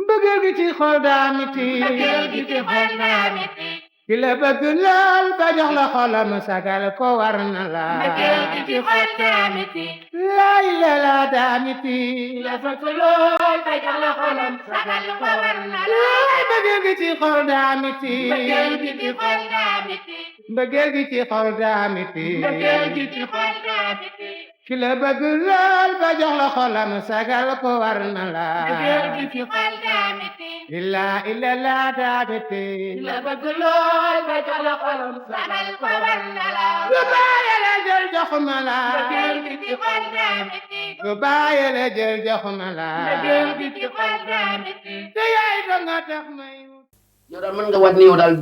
mbëggeel gi ci xol daa miti ki la bëgg lool ba jox la xolam sagal ko war na la laay la la daa miti laay mbëggeel gi ci xol daa miti mbëggeel gi ci xol daa miti ki la bëgg lool ba jox la xolam sagal ko war na la illa illa la daa miti la bëgg lool ba jox la xolam sagal ko war na la ku bàyyi la jël jox ma la mbëggeel gi ci xol daa miti ku bàyyi la jël jox ma la mbëggeel gi ci xol daa miti te yaay do nga tax may yow daal mën nga wat ni yow daal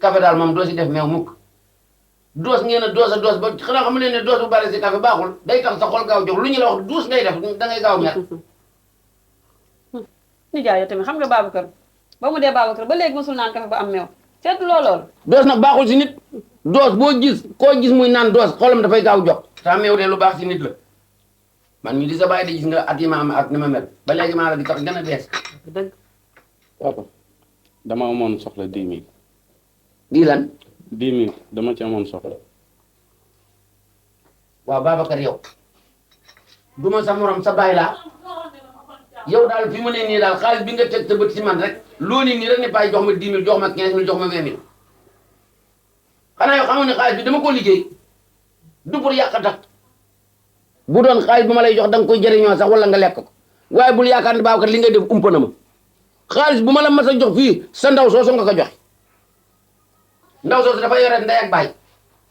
café daal moom doo si def meew mukk doos ngeen a doos ba xanaa xam ne doos bu bari si café baaxul day tax sa xol gaaw jox lu ñu la wax duus ngay def da ngay gaaw mer nijaay yow tamit xam nga Babacar ba mu dee Babacar ba léegi mosul naan café ba am meew seetu loolool doos nag baaxul si nit doos boo gis koo gis muy naan doos xolam dafay gaaw jox ta meew de lu baax si nit la man mi di sa bàyyi di gis nga at yi ma am at ni ma mel ba léegi maa la di tax gën a bees dëgg papa dama amoon soxla 10 000 di lan 10 000 dama ci amoon soxla waaw Babacar yow du ma sa morom sa bàyyi laa yow daal fi mu ne nii daal xaalis bi nga teg sa bët si man rek loo nii rek ne paay jox ma 10 000 jox ma 15 000 jox ma 20 000 xanaa yow xamoon ne xaalis bi dama ko liggéey du pour yàq tax bu doon xaalis bi ma lay jox da nga koy jëriñoo sax wala nga lekk ko waaye bul yaakaar ne Babacar li ngay def umpa na ma xaalis bu ma la mas a jox fii sa ndaw soosu nga ko joxe ndaw soosu dafa yore ndey ak baay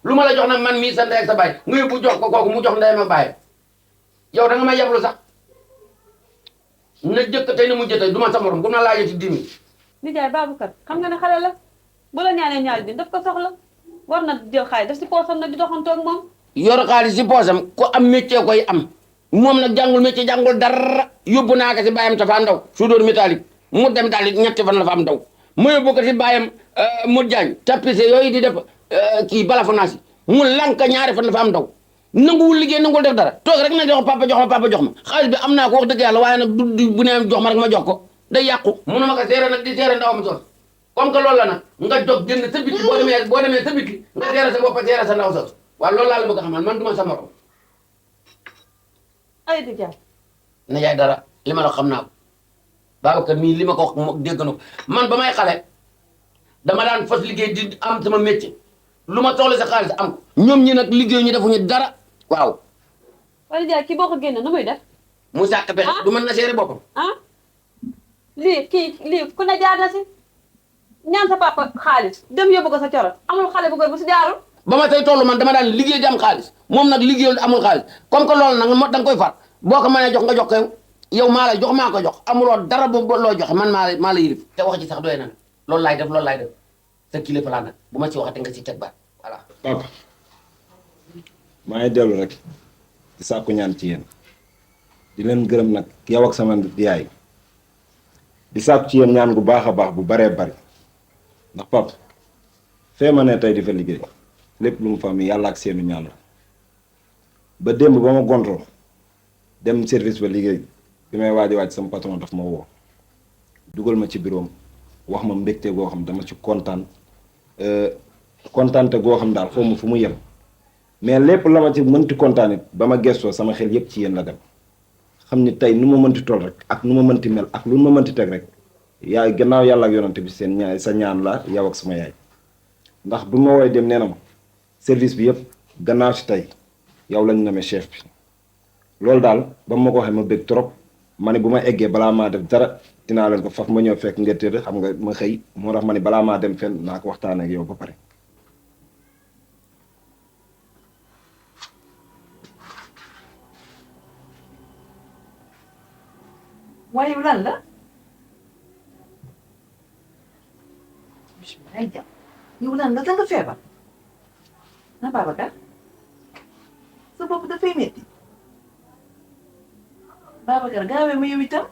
lu ma la jox nag man mii sa ndey ak sa baay nga yóbbu jox ko kooku mu jox ndeyam ak baay yow da nga may yablu sax na jëkk tey na mu jëtay du ma sa morom bu ma laajee ci 10 000 nijaay Babacar xam nga ne xale la bu la ñaanee ñaari din daf ko soxla war na jël xaalis daf si poosam nag di doxantoo ak moom yor xaalis si poosam ko am métier koy am moom nag jàngul métier jàngul dara yóbbu naa ko si bàyyam Tafa Ndaw soudeur métallique mu dem daal ñetti fan la fa am ndaw mu yóbbu ko si bàyyam mu jaañ tapissier yooyu di def kii balafonaas yi mu lank ñaari fan la fa am ndaw nanguwul liggéey nanguwul def dara toog rek na jox papa jox ma xaalis bi am naa ko wax dëgg yàlla waaye nag du bu ne jox ma rek ma jox ko day yàqu mënu ma ko seere nag di seere ndawam sos comme que loolu la nag nga jóg génn sa biti boo demee sa biti nga seere sa bopp seere sa ndaw sos waaw loolu laa la bëgg a xamal man du ma sa morom ay nijaay nijaay dara li ma la xam naa ko Babacar mii li ma ko wax dégg na ko man ba may xale dama daan fas liggéey di am sama métier lu ma soxla sa xaalis am ko ñoom ñi nag liggéey ñu defuñu dara waaw wala nijaay kii boo ko génne nu muy def mu sàq pexe du mën na seere boppam ah lii ku ne jaar na si ñaan sa papa xaalis dem yóbbu ko sa coro amul xale bu góor bu si jaarul ba ma tey toll man dama daan liggéey di am xaalis moom nag liggéeyul amul xaalis comme que loolu nag da nga koy far boo ko mënee jox nga jox ko yow maa lay jox maa ko jox amuloo dara boobu loo joxe man maa la yilif te wax ci sax doy na loolu laay def sa kilifa laa nag bu ma ci waxate nga ci teg baat voilà. papa maa ngi dellu rek di sàkku ñaan ci yéen di leen gërëm nag yow ak sama yaay di sàkku ci yéen ñaan gu baax a baax bu baree bari ndax papa fee ma ne tey di fa liggéey lépp lu mu fa am yàlla ak seenu ñaan la ba démb ba ma gontoo dem service ba liggéey bi may waaj sama patron daf ma woo dugal ma ci bureau am wax ma mbégte goo xam dama ci kontaante goo xam daal xaw ma fu mu yem mais lépp la ma ci mënti kontaan it ba ma gestoo sama xel yëpp ci yéen la dem xam ni tey nu ma mënti toll rek ak nu ma mënti mel ak lu ma mënti teg rek yaay gannaaw yàlla ak yonante bi seen ñaan sa ñaan la yow ak sama yaay ndax bu ma woowee dem nee na ma service bi yëpp gannaaw si tey yow lañ namee chef bi loolu daal ba ma ko waxee ma bëgg trop ma ne bu ma eggee balaa maa def dara dinaa leen ko faf ma ñëw fekk nga tëdd xam nga ma xëy moo tax ma ne balaa maa dem fenn naa ko waxtaan ak yow ba pare. waaye lan la ay jàpp yow lan la da nga feebar na Babacar sa bopp dafay metti Babacar gaawee ma yow itam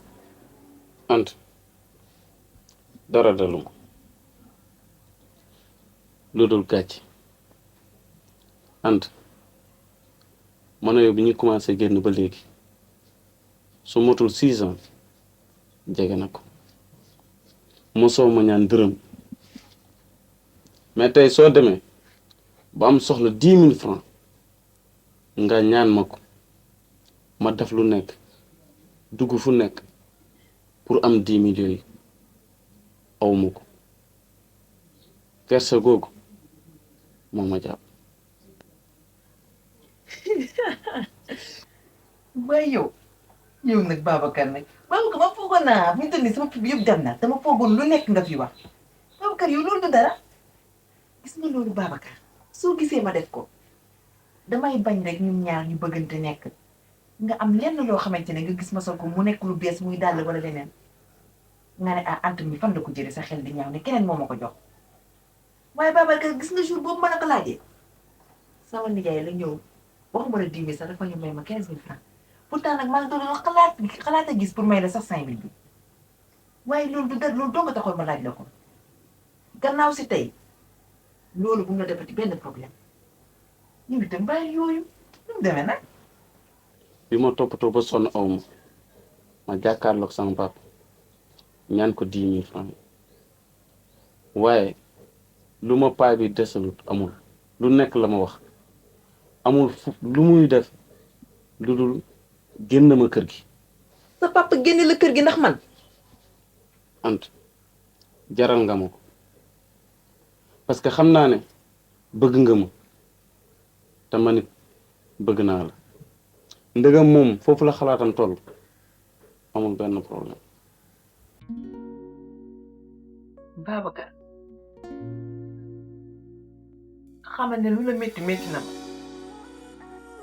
ant dara daluma lu dul gàcc ant man yow bi ñu commencé génn ba léegi su motul 6 ans jege na ko mosoo ma ñaan dërëm mais tey soo demee ba am soxla 10 000 francs nga ñaan ma ko ma def lu nekk dugg fu nekk pour am 10 000 yooyu awma ko kersa googu moo ma jàpp. waaye yow nag Babacar nag Babacar ma foogoon naa bu ñu toll nii sama fi yëpp dem na dama foogoon lu nekk nga fi wax Babacar yow loolu du dara gis nga loolu Babacar soo gisee ma def ko damay bañ rek ñun ñaar ñu bëggante nekk nga am lenn loo xamante ne nga gis ma sol ko mu nekk lu bees muy dàll wala leneen nga ne ah Anta mi fan la ko jëlee sa xel di ñaaw ne keneen moo ma ko jox waaye Babacar gis nga jour boobu ma la ko laajee sama nijaay la ñëw waxuma la 10 000 sax dafa ñu may ma 15 000 francs pourtant nag maa ngi doon xalaat a gis pour may la sax 5 000 bi waaye loolu du dara loolu doo nga taxoon ma laaj la ko gannaaw si tey loolu bu mu la defati benn problème ñu ngi tam bàyyi yooyu nu mu demee nag. bi ma toppatoo ba sonn awma ma jàkkaarloog sama papa ñaan ko 10 000 francs waaye lu ma paa bi desalut amul lu nekk la ma wax amul lu muy def lu dul génn ma kër gi. sa papa génne la kër gi ndax man. Ant jaral nga ma ko parce que xam naa ne bëgg nga ma te man it bëgg naa la ndegam moom foofu la xalaatam toll amul benn problème. Babacar xamal ne lu la métti métti na ma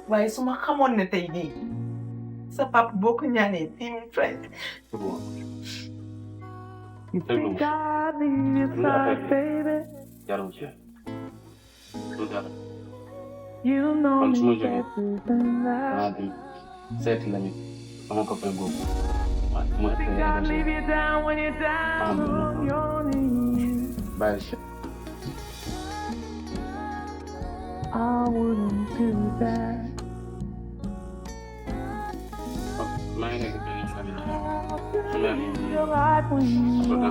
waaye su ma xamoon ne tey jii sa papa boo ko ñaanee 10 000 francs. déglu ma jarul ci lu dara kon su ma jógee danaa dem seeti la nit sama copain boobu waaye su ma bàyyi si maa ngi nekk benn famille su ma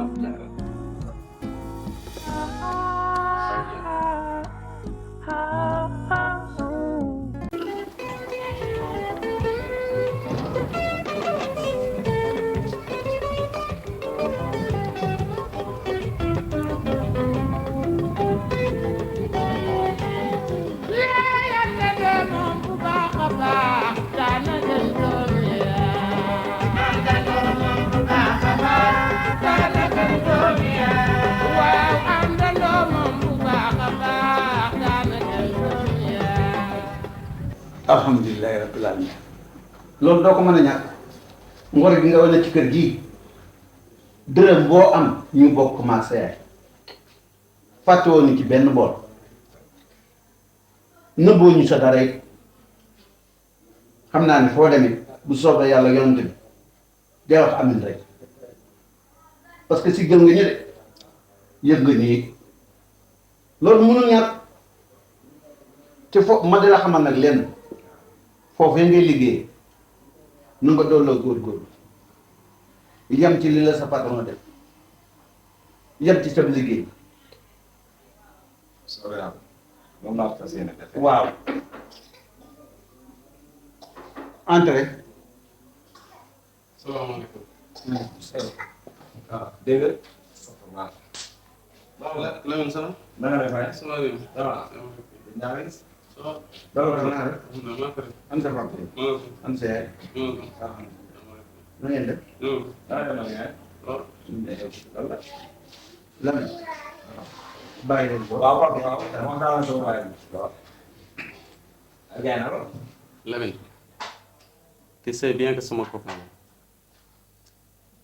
alhamdulilahi rabbil alamin loolu doo ko mën a ñàkk ngor gi nga wane ci kër gii dërëm boo am ñu bokk maag sa yaay fàttewoo ñu ci benn bool nëbboo ñu sa dara it xam naa ne foo demee bu soobee yàlla yonent bi day wax amin rek parce que si gëm nga ñu de yëg nga nii loolu mënul ñàkk te foofu ma di la xamal nag lenn foofu ya ngay liggéey nu nga dooloo góorgóorlu yem ci li la sa patron def yem ci sa liggéey. soo yàlla moom laa fas yéene def. waaw. entrée. salaamaaleykum. waaw dégg nga. waaw Lamine ça va. na nga def waaye. ça va bien. ça va. naa la gis. ça va. dara dara naa def. alhamdulilah. an sa papa. an sa yaay. na ngeen def. dara dara nga yaay. lan. bàyyi leen ko. waaw waaw waaw. moom daa la soo bàyyi. waaw. ak yaay na lool. Lamine. tu sais bien que sama copain la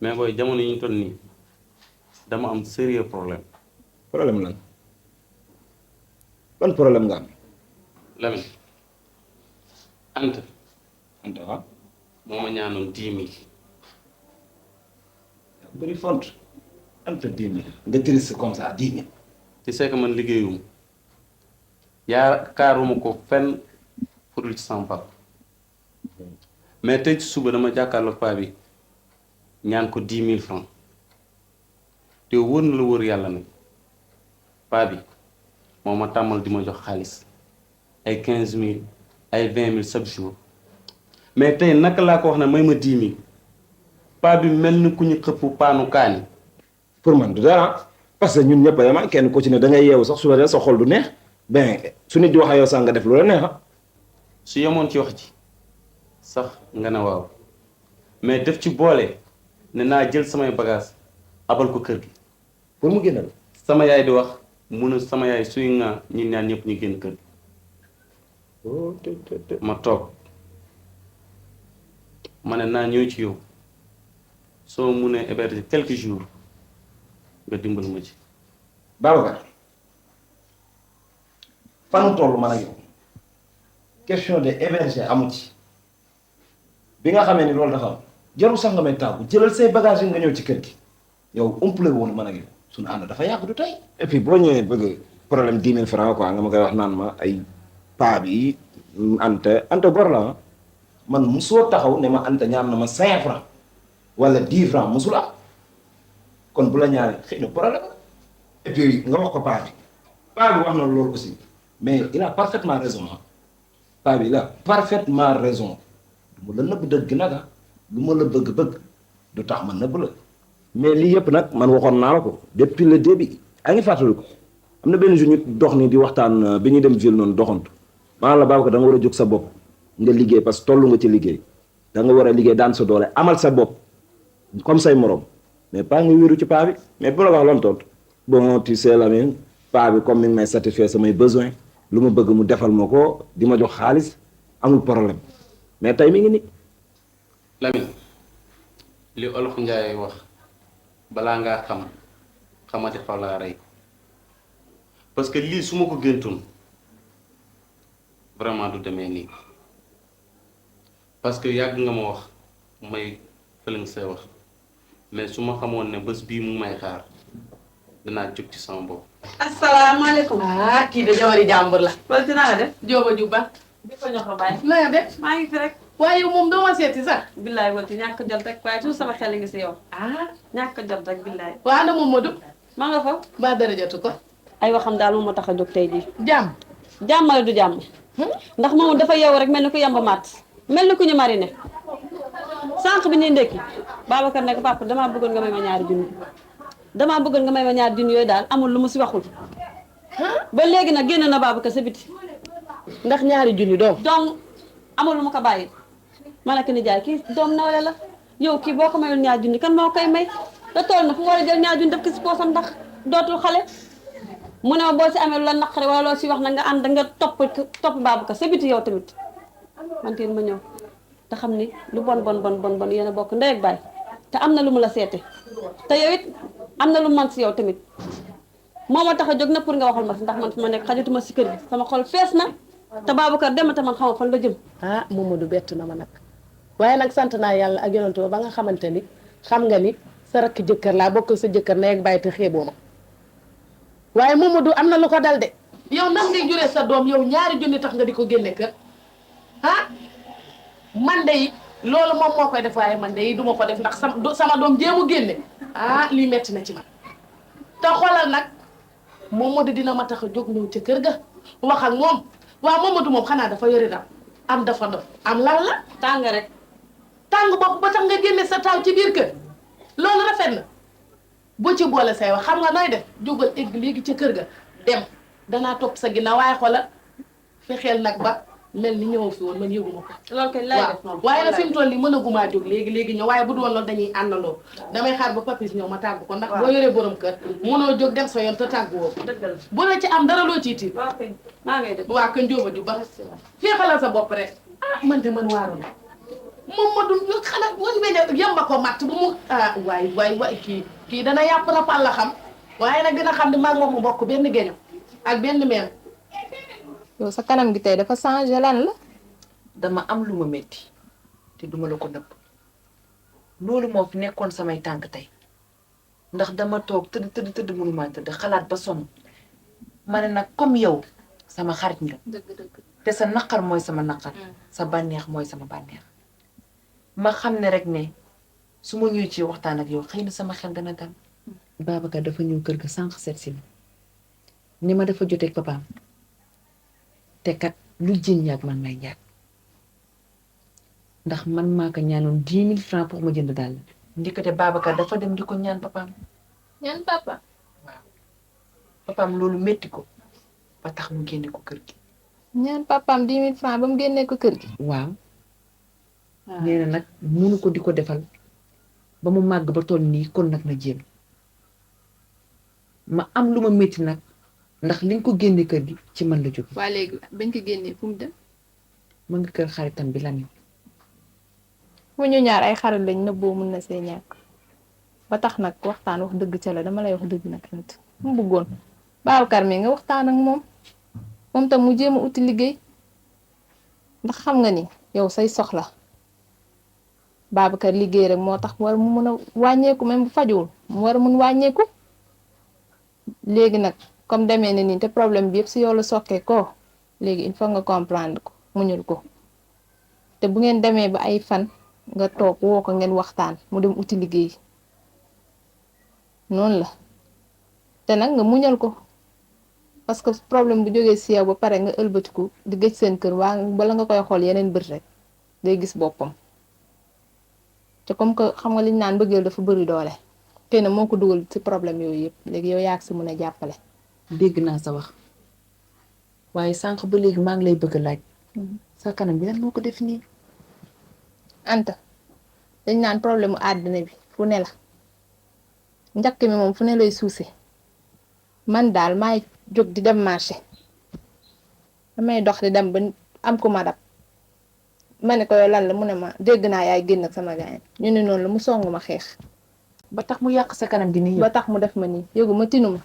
mais booy jamono yi ñu toll nii dama am sérieux problème. problème lan ban problème nga am. Lamine Anta Anta waaw. moo ma ñaanoon 10 000. bëri font. Anta 10 000. nga triste comme ça 10 000. tu sais que man liggéeyuma yaakaaruma ko fenn fudul ci sama papa mais tey ci suba dama jàkkaarloog paa bi ñaan ko 10 000 francs te wóor na la wóor yàlla nag paa bi moo ma tàmmal di ma jox xaalis ay 15 000 ay 20 000 chaque jour mais tey naka laa ko wax ne may ma 10 000 paa bi mel ni ku ñu xëpp paanu kaani. pour man du dara parce que ñun ñëpp a yem kenn ku ci ne da ngay yeewu sax suba de sa xol du neex ben su nit di wax ak yow sax nga def lu la neex su yemoon ci wax ci sax nga ne waaw mais def ci boole ne naa jël samay bagage abal ko kër gi pour mu génnal. sama yaay di wax mun a sama yaay suy nga ñun ñaan ñëpp ñu génn kër gi ma toog ma ne naa ñëw ci yow soo munee héberger quelques jours nga dimbal ma ci. Babacar fanu toll man ak yow question de héberger amu ci bi nga xamee ni loolu dafa am jarul sax nga may tàggu jëlal say bagage yi nga ñëw ci kër gi yow umpale woon man ak yow suñu ànd dafa yàgg du tey. et puis boo ñëwee bëgg problème 10 000 francs quoi nga ma koy wax naan ma ay paa bi anta gor la man musoo taxaw ne ma anta ñaan na ma 5 francs wala 10 francs musul am kon bu la ñaaree xëy na problème et puis nga wax ko paa bi wax na loolu aussi mais il a parfaitement raison paa bi il a parfaitement raison du ma la nëbb dëgg nag lu ma la bëgg-bëgg du tax ma nëbb la mais lii yëpp nag man waxoon naa la ko depuis le début a ngi fàttali ko am na benn jour ñu dox ni di waxtaan bi ñuy dem ville noonu doxantu maanaam la Babacar da nga war a jóg sa bopp nga liggéey parce que tollu nga ci liggéey da nga war a liggéey daan sa doole amal sa bopp comme say morom mais pas nga wéeru ci paa bi mais bu la wax loon tontu bon tu sais Lamine paa bi comme mi ngi may satisfaire samay besoin lu ma bëgg mu defal ma ko di ma jox xaalis amul problème mais tey mi ngi ni Lamine li olof Njaay wax balaa ngaa xamati xaw laa rey parce que lii su ma ko géntoon vraiment du demee nii parce que yàgg nga ma wax may fële say wax mais su ma xamoon ne bés bii mu may xaar dinaa jóg ci sama bopp. asalaamaaleykum. ah kii de jawari jàmbur la. wala dinaa la def. Jóoba Juba. di ko ñox la bàyyi. na nga def. maa ngi fi rek. waaye yow moom doo ma seeti sax. billaay wala ci ñàkk jot rek waaye toujours sama xel ngi si yow. ah ñàkk jot rek billaay. waa na moom Modou. ma nga fa. ba dara jotu ko. ay waxam daal moom moo tax a jóg tey jii. jàmm. jàmmale du jàmm. ndax moom dafa yow rek mel ni ku yamba matt mel ni ku ñu mariné sànq bi ñuy ndekki Babacar ne ko papa damaa bëggoon nga may ma ñaari junni damaa bëggoon nga may ma ñaari junni yooyu daal amul lu mu si waxul ba léegi nag génn na Babacar sa biti ndax ñaari junni doom. donc amul lu mu ko bàyyi ma ne ko ni jaay kii doom nawle la yow kii boo ko mayul ñaari junni kan moo koy may te tool na fu mu war a jël ñaari junni def ko si poosam ndax dootul xale mu ne ma boo si amee lu la naqare wala loo si wax na nga ànd nga topp Babacar sa biti yow tamit man teen ma ñëw te xam ni lu bon yéen a bokk ndey ak baay te am na lu mu la seete te yow it am na lu man si yow tamit moo ma tax a jóg na pour nga waxal ma si ndax man fi ma nekk xajatuma si kër gi sama xol fees na te Babacar dem te man xama fan la jëm. ah Mamadou bett na ma nag waaye nag sant naa yàlla ak yonent ba nga xamante ni xam nga ni sa rakk jëkkër laa bokk sa jëkkër ndey ak baay te xeeboo ma waaye Mamadou am na lu ko dal de. yow ndax ngay juree sa doom yow ñaari junni tax nga di ko génne kër ah man de loolu moom moo koy def waaye man de duma ko def ndax sama doom jéemu génne ah lii metti na ci man te xoolal nag Mamadou dina ma tax a jóg ñëw ca kër ga wax ak moom waaw Mamadou moom xanaa dafa yori dam am dafa dof am lan la tàng rek tàng bopp ba tax nga génne sa taaw ci biir kër loolu rafet na boo ci boole say wax xam nga nooy def jógal egg léegi ca kër ga dem danaa topp sa ginnaaw waaye xoolal fexeel nag ba mel ni ñëwoo fi woon man yëguma ko. loolu kay lay def moom waaye nag fi mu toll nii mënagumaa jóg léegi ñëw waaye bu du woon loolu dañuy àndandoo damay xaar ba papis ñëw ma tàggu ko ndax boo yoree borom kër mënoo jóg dem sa yoon te tàggu woo dëgg la bu la ci am dara loo ciy tiit waaw kay maa ngay def waa kën jóoba ju ba féexalal sa bopp rek ah man de man waaru na moom ma du xanaa wañ weñe yamba ko matt bu mu ah waay kii dana yàpp rapal la xam waaye nag dina xam ne maa ngi moom mu bokk benn geño ak benn meen yow sa kanam gi tey dafa changé lan la. dama am lu ma métti te duma la ko nëbb loolu moo fi nekkoon samay tànk tey ndax dama toog tëdd mënumaa tëdd xalaat ba sonn ma ne nag comme yow sama xarit nga te sa naqar mooy sama naqar sa bànneex mooy sama bànneex ma xam ne rek ne su ma ñëwee ci waxtaan ak yow xëy na sama xel dana dal. Babacar dafa ñëw kër ga sànq seet si ma ni ma dafa joteeg papaam te kat lu jën ñaag man may ñaag ndax man maa ko ñaanoon 10 000 francs pour ma jënd daal. ndikate Babacar dafa dem di ko ñaan papaam. ñaan papa. papaam loolu métti ko ba tax mu génne ko kër gi. ñaan papaam 10 000 francs ba mu génnee ko kër gi. waaw. nee na nag munu ko di ko defal ba mu màgg ba toll nii kon nag na jéem ma am lu ma métti nag ndax liñ ko génne kër gi ci man la jóge. waa léegi bañ ko génnee fu mu dem. mu ngi kër xaritam bi Lamine. fu ñu ñaar ay xarit lañ nëbboo mun na see ñàkk ba tax nag waxtaan wax dëgg ca la dama lay wax dëgg nag ant mu bëggoon Babacar mi nga waxtaan ak moom tam mu jéem a uti liggéey ndax xam nga ni yow say soxla Babacar liggéey rek moo tax war mu mën a wàññeeku même bu fajuwul mu war a mun wàññeeku léegi nag comme demee na nii te problème bi yëpp si yow la sokkee ko léegi il faut nga comprendre ko muñul ko te bu ngeen demee ba ay fan nga toog woo ko ngeen waxtaan mu dem uti liggéey noonu la te nag nga muñal ko parce que problème bu jógee si yow ba pare nga ëlbatiku di gëj seen kër waa bala nga koy xool yeneen bët rek day gis boppam te comme que xam nga liñ naan bëggeel dafa bëri doole xëy na moo ko dugal ci problème yooyu yëpp léegi yow yaa si mën a jàppale. dégg naa sa wax waaye sànq ba léegi maa ngi lay bëgg a laaj. sa kanam bi lan moo ko def nii. Anta dañ naan problème mu àddina bi fu ne la njëkk mi moom fu ne lay suuse man daal maay jóg di dem marché damay dox di dem ba am ko ma dab ma ne ko yow lan la mu ne ma dégg naa yaay génn ak sama gaañ ñu ne noonu la mu song ma xeex. ba tax mu yàq sa kanam gi nii. ba tax mu def ma nii yëgu ma tinu ma.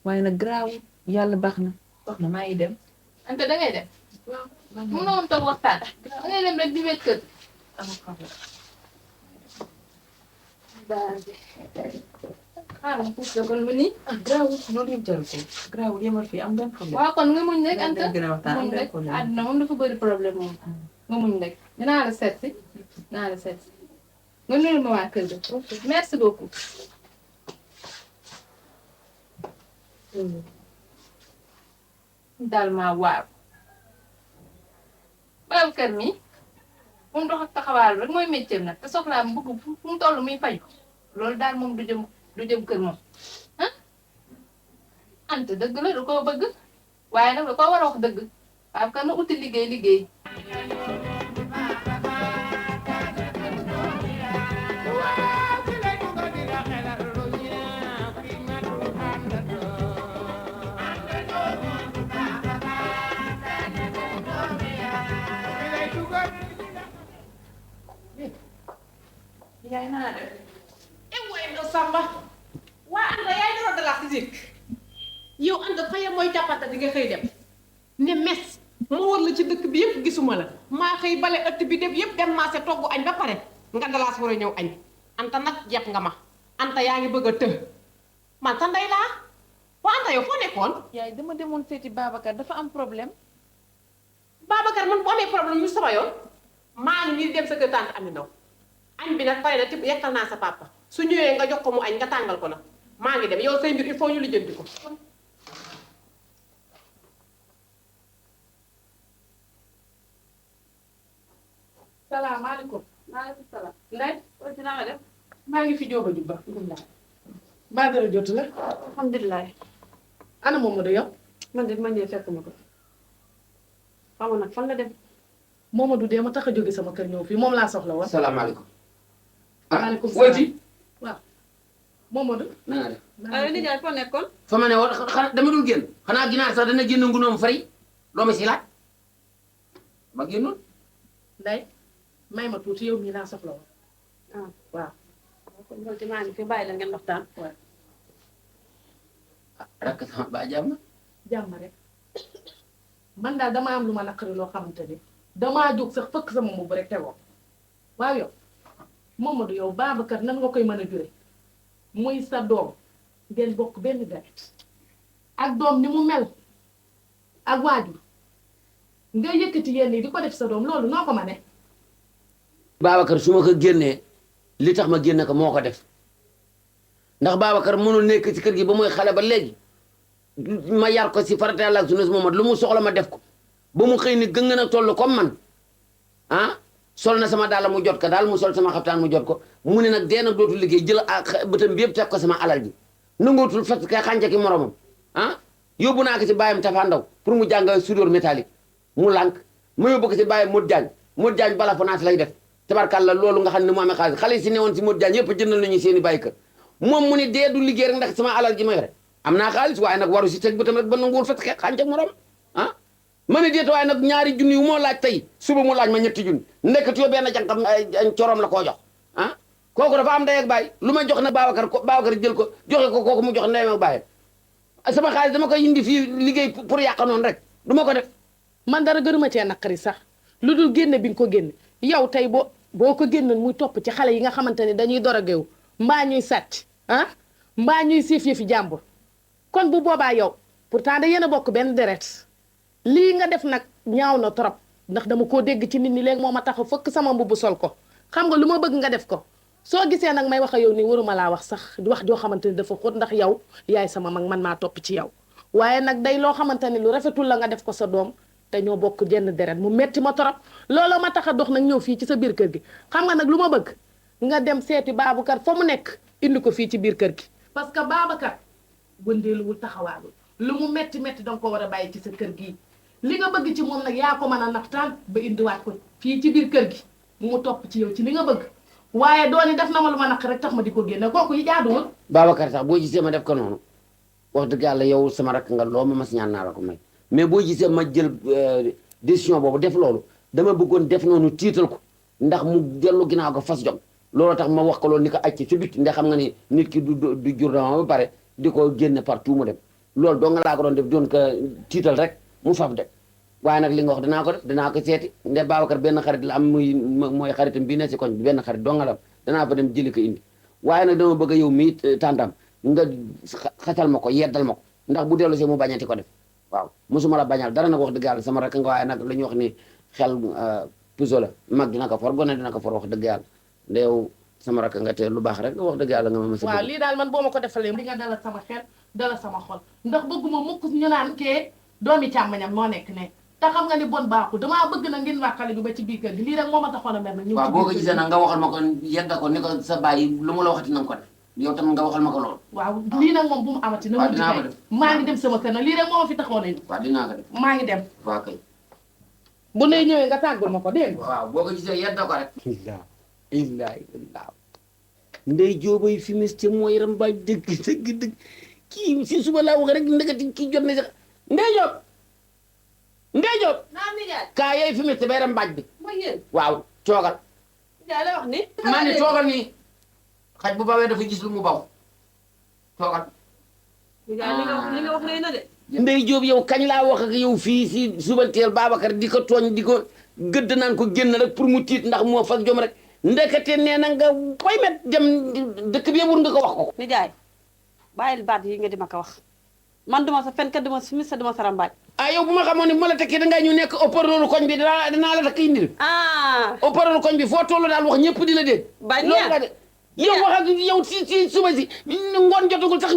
waaye nag garaaw yàlla baax na. wax na maa ngi dem. Anta dangay dem. waaw mënoo woon toog waxtaan. dangay dem rek di wéet kër. xaaral ma puus la kon ma nii. garaawul loolu yëpp jarul ko garaawul yemal fii am benn problème. waaw kon nga muñ rek Anta gën a waxtaan am muñ benn rek problème. àdduna moom dafa bëri problème moom nga muñ rek dinaa la seet si dinaa la seet si nga nuyu ma waa kër ga. merci beaucoup. daal maa waaw Babacar mi moom dox ak taxawaal rek mooy métier nag te soxlaa mu bëgg fu mu toll muy faju loolu daal moom du jëm kër moom ah Anta dëgg la du ko bëgg waaye nag da ko war a wax dëgg Babacar na uti liggéey yaay naa def. waaye nga Samba waa Anta yaay dara dala si zik yow Anta faye mooy jàppante di nga xëy dem ne mes moo war la ci dëkk bi yëpp gisuma la maa xëy bale ëtt bi dem yëpp dem maase togg añ ba pare nga dalaas war a ñëw añ Anta nag jepp nga ma Anta yaa ngi bëgg a të man sa ndey laa waa Anta yow foo nekkoon. yaay dama demoon seeti Babacar dafa am problème. Babacar man bu amee problème yu sama yoon maa ngi nii dem sa kër tante Ami Ndaw añ bi nag pare na tibb yekkal naa sa papa su ñëwee nga jox ko mu añ nga tàngal ko nag maa ngi dem yow say mbir il faut ñu lijjanti ko. salaamaaleykum. maaleykum salaam. Ndeye. aussi na nga def. maa ngi fi jóoba jubba. baa dara jotu la. alhamdulilah. ana Momadou yow. man de ma ñëw fekk ma ko. xaw ma nag fan nga dem. Momadou de ma tax a jóge sama kër ñëw fii moom laa soxla woon. salaamaaleykum. maaleykum woy salaam ci. waaw Momadou. na nga def. alors nijaay foo nekkoon. fa ma ne woon xanaa dama dul génn xanaa ginaar sax dana génn ngunoom fari loo ma si laaj ma génnoon. Ndeye may ma tuuti yow mii laa soxla woon. ah waaw. kon loolu ci maa ngi fi bàyyi la ngeen waxtaan. waaw rakk sama ba jàmm. jàmm rek man daal damaa am lu ma naqari loo xamante ni damaa jóg sax fëkk sama mbubb rek tegoo waaw yow Momadou yow Babacar nan nga koy mën a jure muy sa doom ngeen bokk benn deret ak doom ni mu mel ak waajur nga yëkkati yenn yi di ko def sa doom loolu noo ko ma ne Babacar su ma ko génnee li tax ma génn ko moo ko def ndax Babacar mënul nekk ci kër gi ba muy xale ba léegi ma yar ko si farata Yàlla ak sunna Muhammad lu mu soxla ma def ko ba mu xëy ni gën na toll comme man ah sol na sama daal mu jot ko daal mu sol sama xaftaan mu jot ko mu ne nag dee nag dootul liggéey jël ak bëtam bi yëpp teg ko sama alal ji nangootul fat ka xànca ki moromam ah yóbbu naa ko ci bàyyam Tafa Ndaw pour mu jàng soudeur métallique mu lànk ma yóbbu ko ci bàyyam Modou Diagne bala fa naat lay def tabarkàlla loolu nga xam ne mu amee xaalis xale yi si newoon si Modou Diagne yëpp jëndal nañu seen i bàyyi kër moom mu ne dee du liggéey rek ndax sama alal ji ma yore am naa xaalis waaye nag waru si teg bëtam rek ba nanguwul fat ka xànca morom ah ma ne déet waaye nag ñaari junni yu moo laaj tey suba mu laaj ma ñetti junni nekkati yoo benn jànkam corom la koo jox ah kooku dafa am ndey ak baay lu ma jox nag Babacar jël ko joxe ko kooku mu jox ndeyam ak baayam sama xaalis dama koy indi fii liggéey pour yàq noonu rek du ma ko def man dara gënuma cee naqari sax lu dul génne bi nga ko génne yow tey boo ko génnoon muy topp ci xale yi nga xamante ne dañuy dorogewu mbaa ñuy sàcc ah mbaa ñuy siif yëfi jàmbur kon bu boobaa yow pourtant da yéen a bokk benn deret lii nga def nag ñaaw na trop ndax dama koo dégg ci nit ñi léegi moo ma tax a fëkk sama mbubb sol ko xam nga lu ma bëgg nga def ko soo gisee nag may wax ak yow nii waruma laa wax sax wax joo xamante ni dafa xóot ndax yow yaay sama mag man maa topp ci yow waaye nag day loo xamante ni lu rafetul la nga def ko sa doom te ñoo bokk jenn deret mu metti ma trop looloo ma tax a dox nag ñëw fii ci sa biir kër gi xam nga nag lu ma bëgg nga dem seeti Babacar fa mu nekk indi ko fii ci biir kër gi parce que Babacar wëndeeluwul taxawaalul lu mu metti metti danga ko war a bàyyi ci sa kër gii li nga bëgg ci moom nag yaa ko mën a naxtaan ba indiwaat ko fii ci biir kër gi mu topp ci yow ci li nga bëgg waaye dooni def na ma lu ma naq rek tax ma di ko génne kooku yi jaaduwul Babacar sax boo gisee ma def ko noonu wax dëgg yàlla yow sama rakk nga loo ma mas ñaan naa la ko may mais boo gisee ma jël décision boobu def loolu dama bëggoon def noonu tiital ko ndax mu dellu ginnaaw ko fas jom loolu tax ma wax ko loolu ni ko acc ci bitti ndax xam nga ni nit ki du jur dama ba pare di ko génne partout mu dem loolu doo nga laa ko doon def doon ko tiital rek mu faf dem waaye nag li nga wax dinaa ko def dinaa ko seeti nde Babacar benn xarit la am mooy xaritam bii ne si koñ bi benn xarit doo nga la am danaa fa dem jëli ko indi waaye nag dama bëgg a yow mii tàntam nga xatal ma ko yeddal ma ko ndax bu dellu see mu bañati ko def waaw mosuma la bañal dara nag wax dëgg yàlla sama rakk nga waaye nag la ñuy wax ni xel puso la mag dina ko for gone dina ko for wax dëgg yàlla nde yow sama rakk nga te lu baax rek wax dëgg yàlla nga ma mësa waaw lii daal man boo ma ko defalee di nga dalal sama xel dalal sama xol ndax bëgguma mukk ñu naan kee doomi càmmañam moo nekk ne te xam nga ni bon baaxul damaa bëgg na ngeen wax xale bi ba ci biir kër gi lii rek moo ma taxoon a mer nag waaw boo ko gisee nag nga waxal ma ko yedda ko ni ko sa bàyyi lu mu la waxati nanga ko def yow tam nga waxal ma ko loolu waaw lii nag moom bu mu amati na mu dinaa ko def maa ngi dem sama kër nag lii rek moo ma fi taxoon a waaw dinaa ko def maa ngi dem waaw kay bu ne ñëwee nga tàggul ma ko dégg nga waaw boo ko gisee yedda ko rek illaa ndey joobay fi mis te mooy ram ba dëgg dëgg dëgg kii si suba laa wax rek ndekati kii jot na sax ndey joob ndey joob naan nijaay kaa yooyu fi mis te bay ram baaj bi mooy yéen waaw coogal nijaay la wax ni maa ni toogal nii xaj bu bawee dafa gis lu mu baw toogal nijaay li nga wax rëy na de ndey jóob yow kañ laa wax ak yow fii si subanteel Babacar di ko tooñ di ko gëdd naan ko génn rek pour mu tiit ndax moo fas jom rek ndekete nee na nga koy met dem dëkk bi yëpp nga ko wax ko nijaay bàyyil baat yi nga di ma ko wax man duma sa fenkat duma si mis sa duma sa rambaaj ah yow bu ma xamoon ne bu ma la tekkee dangaa ñu nekk opérateur koñ bi danaa la takk indil opérateur koñ bi foo tollu daal wax ñëpp di la dégg bañ loolu nga de yow wax ak yow si suba si ngoon jotagul sax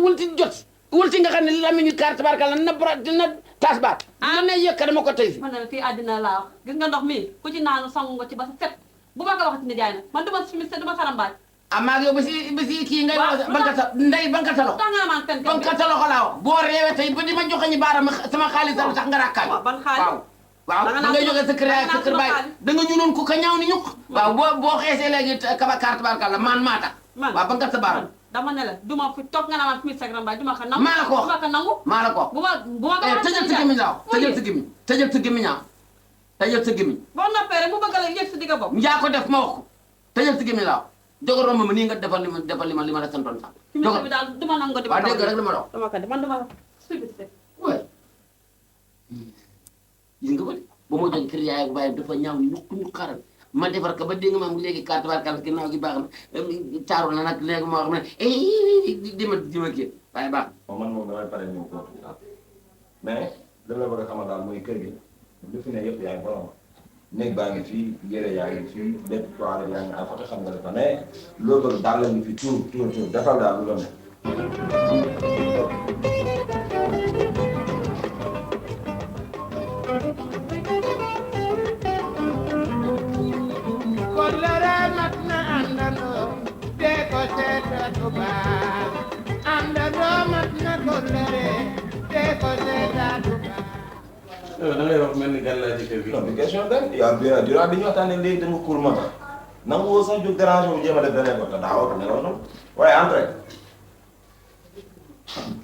wul si nga xam ne lamiñu carte barka la na taas baat la ne yëkka dama ko tey si man ne fii àddina laa wax gis nga ndox mi ku ci naanu sangu nga ci ba sa set bu ma ko waxati nijaay nag man duma si mis sa duma sa rambaaj ah maa ngi yow ba si kii ngay wax bankata ndey bankata loxo tax nga man fenkat bankata loxo laa wax boo réewee tey ba di ma joxe ñu baaraam sama xaalis dara tax nga rakkaay ban xaalis waaw da ngay jógee sa kër yaay sa kër baay da nga ñuuloon ku ka ñaaw ni ñuk waaw boo xeesee léegi kaba carte barka la man maa tax waaw bankat sa baaraam dama ne la duma fi toog nga naa man fi mis sa rambaaj duma ko nangu maa la ko wax duma ko nangu maa la ko wax bu ma ko tëjal sa gémmiñ laa wax tëjal sa gémmiñ tëjal sa gémmiñ tëjal sa gémmiñ boo noppee rek mu bëgg la yëg sa digga bopp njaa ko def ma wax ko tëjal sa gémmiñ laa wax jogo romb ma nii nga defal li ma la santoon sax fi mis bi daal duma nangu di waaw dégg rek li ma la wax dama ko def man duma waay gis nga ko de ba ma jóg kër yaay ak baay dafa ñaaw ñu xaaral ma defar ko ba dégg nga maam léegi carte barkal ginnaaw gi baax na taaru na nag léegi moo xam ne dima kii waaye baax man moom damay pare ñëw foofu mais li la bëgg a xamal daal mooy kër gi lu fi ne yëpp yaay borom néeg baa ngi fii yére yaa ngi fii lépp toile yaa ngi à côté xam nga dafa ne loo bëgg daal la ngi fi tur defal daal lu la ne. Kollere mat na àndandoo te ko seetatu baax àndandoo mat na kollere te ko seetatu baax. yow da ngay wax mel ni gan laa ci kër gi. non bi question gan yaa bi durant bi ñu waxtaanee léegi dama cour ma tax nangu woo sax jóg dérange bu jéem a def beneen côté daa war a ne woon waaye entre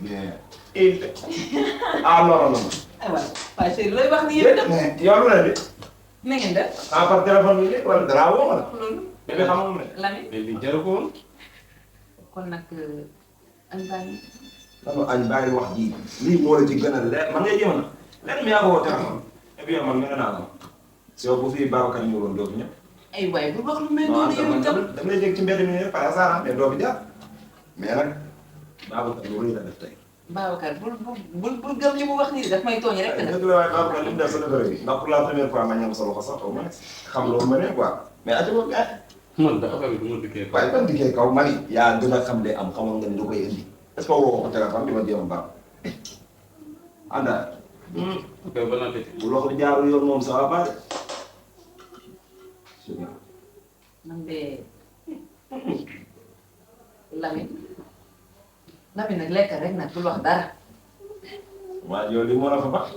bien ah non non aywa waaye Seydou looy wax ni yéen itam. mais yow lu ne di na ngeen def. ah par téléphone bi léegi wala dara woo ma la. loolu. bébé xam nga ne. Lamine. mais li jaru ko woon. kon nag añ baa ngi. dama añ bàyyi wax ji lii moo la ci gën a leer man ngay jéem a lenn mi yaa ko woo téléphone et puis man mel naa la si yow bu fi Babacar ñëwoon doo fi ñëw. ay waay bu wax lu mel noonu yow itam. dama lay dégg ci mbedd mi par hasard mais doo fi jaar mais nag Babacar lu rëy la def tey. Babacar bul gëm li mu wax nii daf may tooñ rek. dëgg la waaye Babacar li mu def sa dëgër bi ndax pour la première fois ma ñam sa loxo sax au moins xam loolu ma ne quoi mais ati boobu man da affaire bi du ma dikkee kaw. waaye ban dikkee kaw ma ni yaa gën a xam ne am xamoon nga ni lu koy indi est-ce que woo ko téléphone di ma jéem a baax ànda ok ba na dëkk. bu loxo bi jaarul yoon moom ça va pas man de Lamine nag lekk rek nag bul wax dara. waa yow li moo la fa baax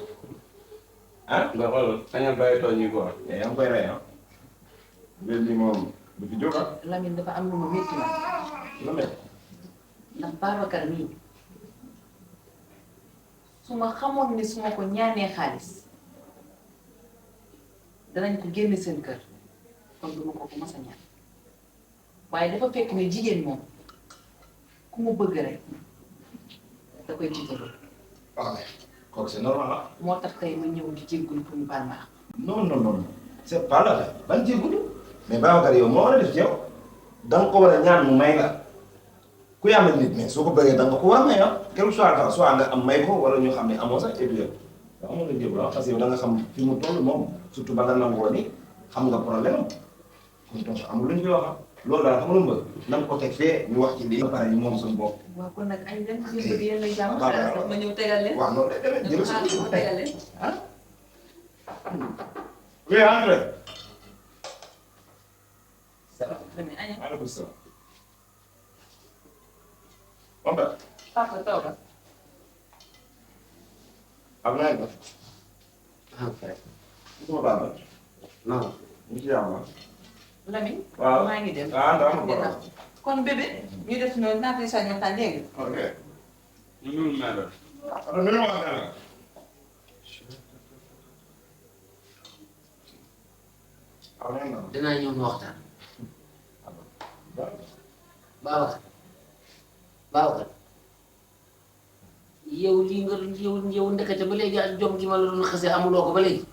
ah nga xool sañal bàyyi tooñ yi quoi. mais yaa ngi koy rey ah léegi moom du fi jóg ah Lamine dafa am lu ma métti la lu mel ndax Babacar mii su ma xamoon ni su ma ko ñaanee xaalis danañ ko génne seen kër kon du ma ko ko mas a ñaan waaye dafa fekk ne jigéen moom ku mu bëgg rek da koy tiitaloo. waaw kooku c'est normal ah. moo tax tey ma ñëw di jéggul pour ñu baal ma àq. non non non c'est pas la ban jéggulu mais Babacar yow moo war a def ci yow da nga ko war a ñaan mu may la ku yàlla nit mais soo ko bëggee da nga ko war a may ah quelque soit nga am may ko wala ñu xam ne amoo sax et puis yow da amoon na jébbal parce que yow da nga xam fi mu toll moom surtout ba nga nangoo ni xam nga problème am kon donc amul lu ñu koy wax ah loolu daal xam nga lu mu bëgg na nga ko teg fee ñu wax ci lii ba pare ñu moom suñu bopp. waaw kon nag añ leen suñu bëgg yéen lay jàmm. waaw xaaral ma ñëw tegal leen. waaw noonu lay demee jël sa ma tegal leen. ah. oui André. Lamine aña. maaleykum salaam. moom la. Papa toogal. am naa ko. ah frère. gisuma Baba. non. ñu ci jàmm. Lamine. waaw maa ngi dem. ah daa ma ko kon bébé ñu def noonu naa koy sañ waxtaan léegi. ok. ñu ngi mel rek. alors nu ñu waxtaan la. am nañu ko. dinaa ñëw ñu waxtaan. Babacar Babacar yow lii nga yow ndekete ba léegi ak jom gi ma la doon xasee amuloo ko ba léegi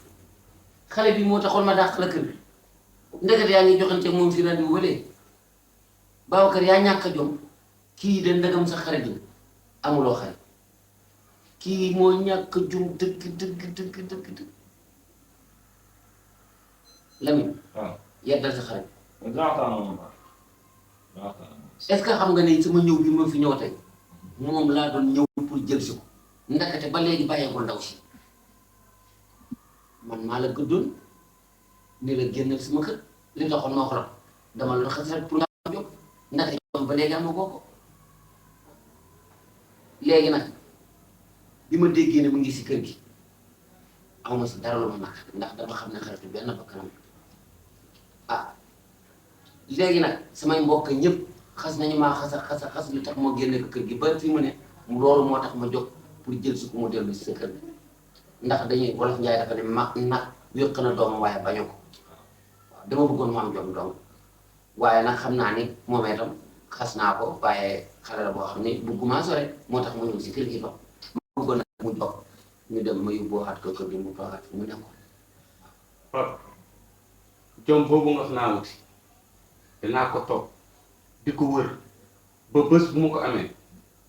xale bi moo taxoon ma dàq la kër bi ndekete yaa ngi joxante moom fi rendez-vous ba léegi Babacar yaa ñàkk a jom kii de ndegam sa xarit la amuloo xarit kii moo ñàkk a jom dëgg dëgg Lamine waaw. yeddal sa xarit dinaa waxtaan ak moom est-ce que xam nga ne sama ñëw bi ma fi ñëw tey moom laa doon ñëw pour jël si ko ndakate ba léegi bàyyeekul ndaw si man maa la gëddoon ni la génnal sama kër li taxoon moo xolam dama la xas rek pour nga jóg ndakate ñoom ba léegi am na ko léegi nag bi ma déggee ne mu ngi si kër gi aw ma si dara lu ma naq ndax dama xam ne xaritu benn bakkanam ah léegi nag samay mbokk ñëpp xas nañu maa xas lu tax moo génne ko kër gi ba fi mu ne loolu moo tax ma jóg pour jël si ku mu dellu si sa kër gi ndax dañuy wolof njaay dafa ne mag nag wéq na doomam waaye bañu ko waaw dama bëggoon mu am jom dong waaye nag xam naa ni moom itam xas naa ko waaye xale la boo xam ne bëgguma sore moo tax ma ñëw si kër gi dox ma bëggoon nag mu jóg ñu dem ma yóbbuwaat ko kër gi mu toogaat fi mu nekkoon. Papa jom boobu nga xam naa wuti dinaa ko toog di ko wër ba bés bu ma ko amee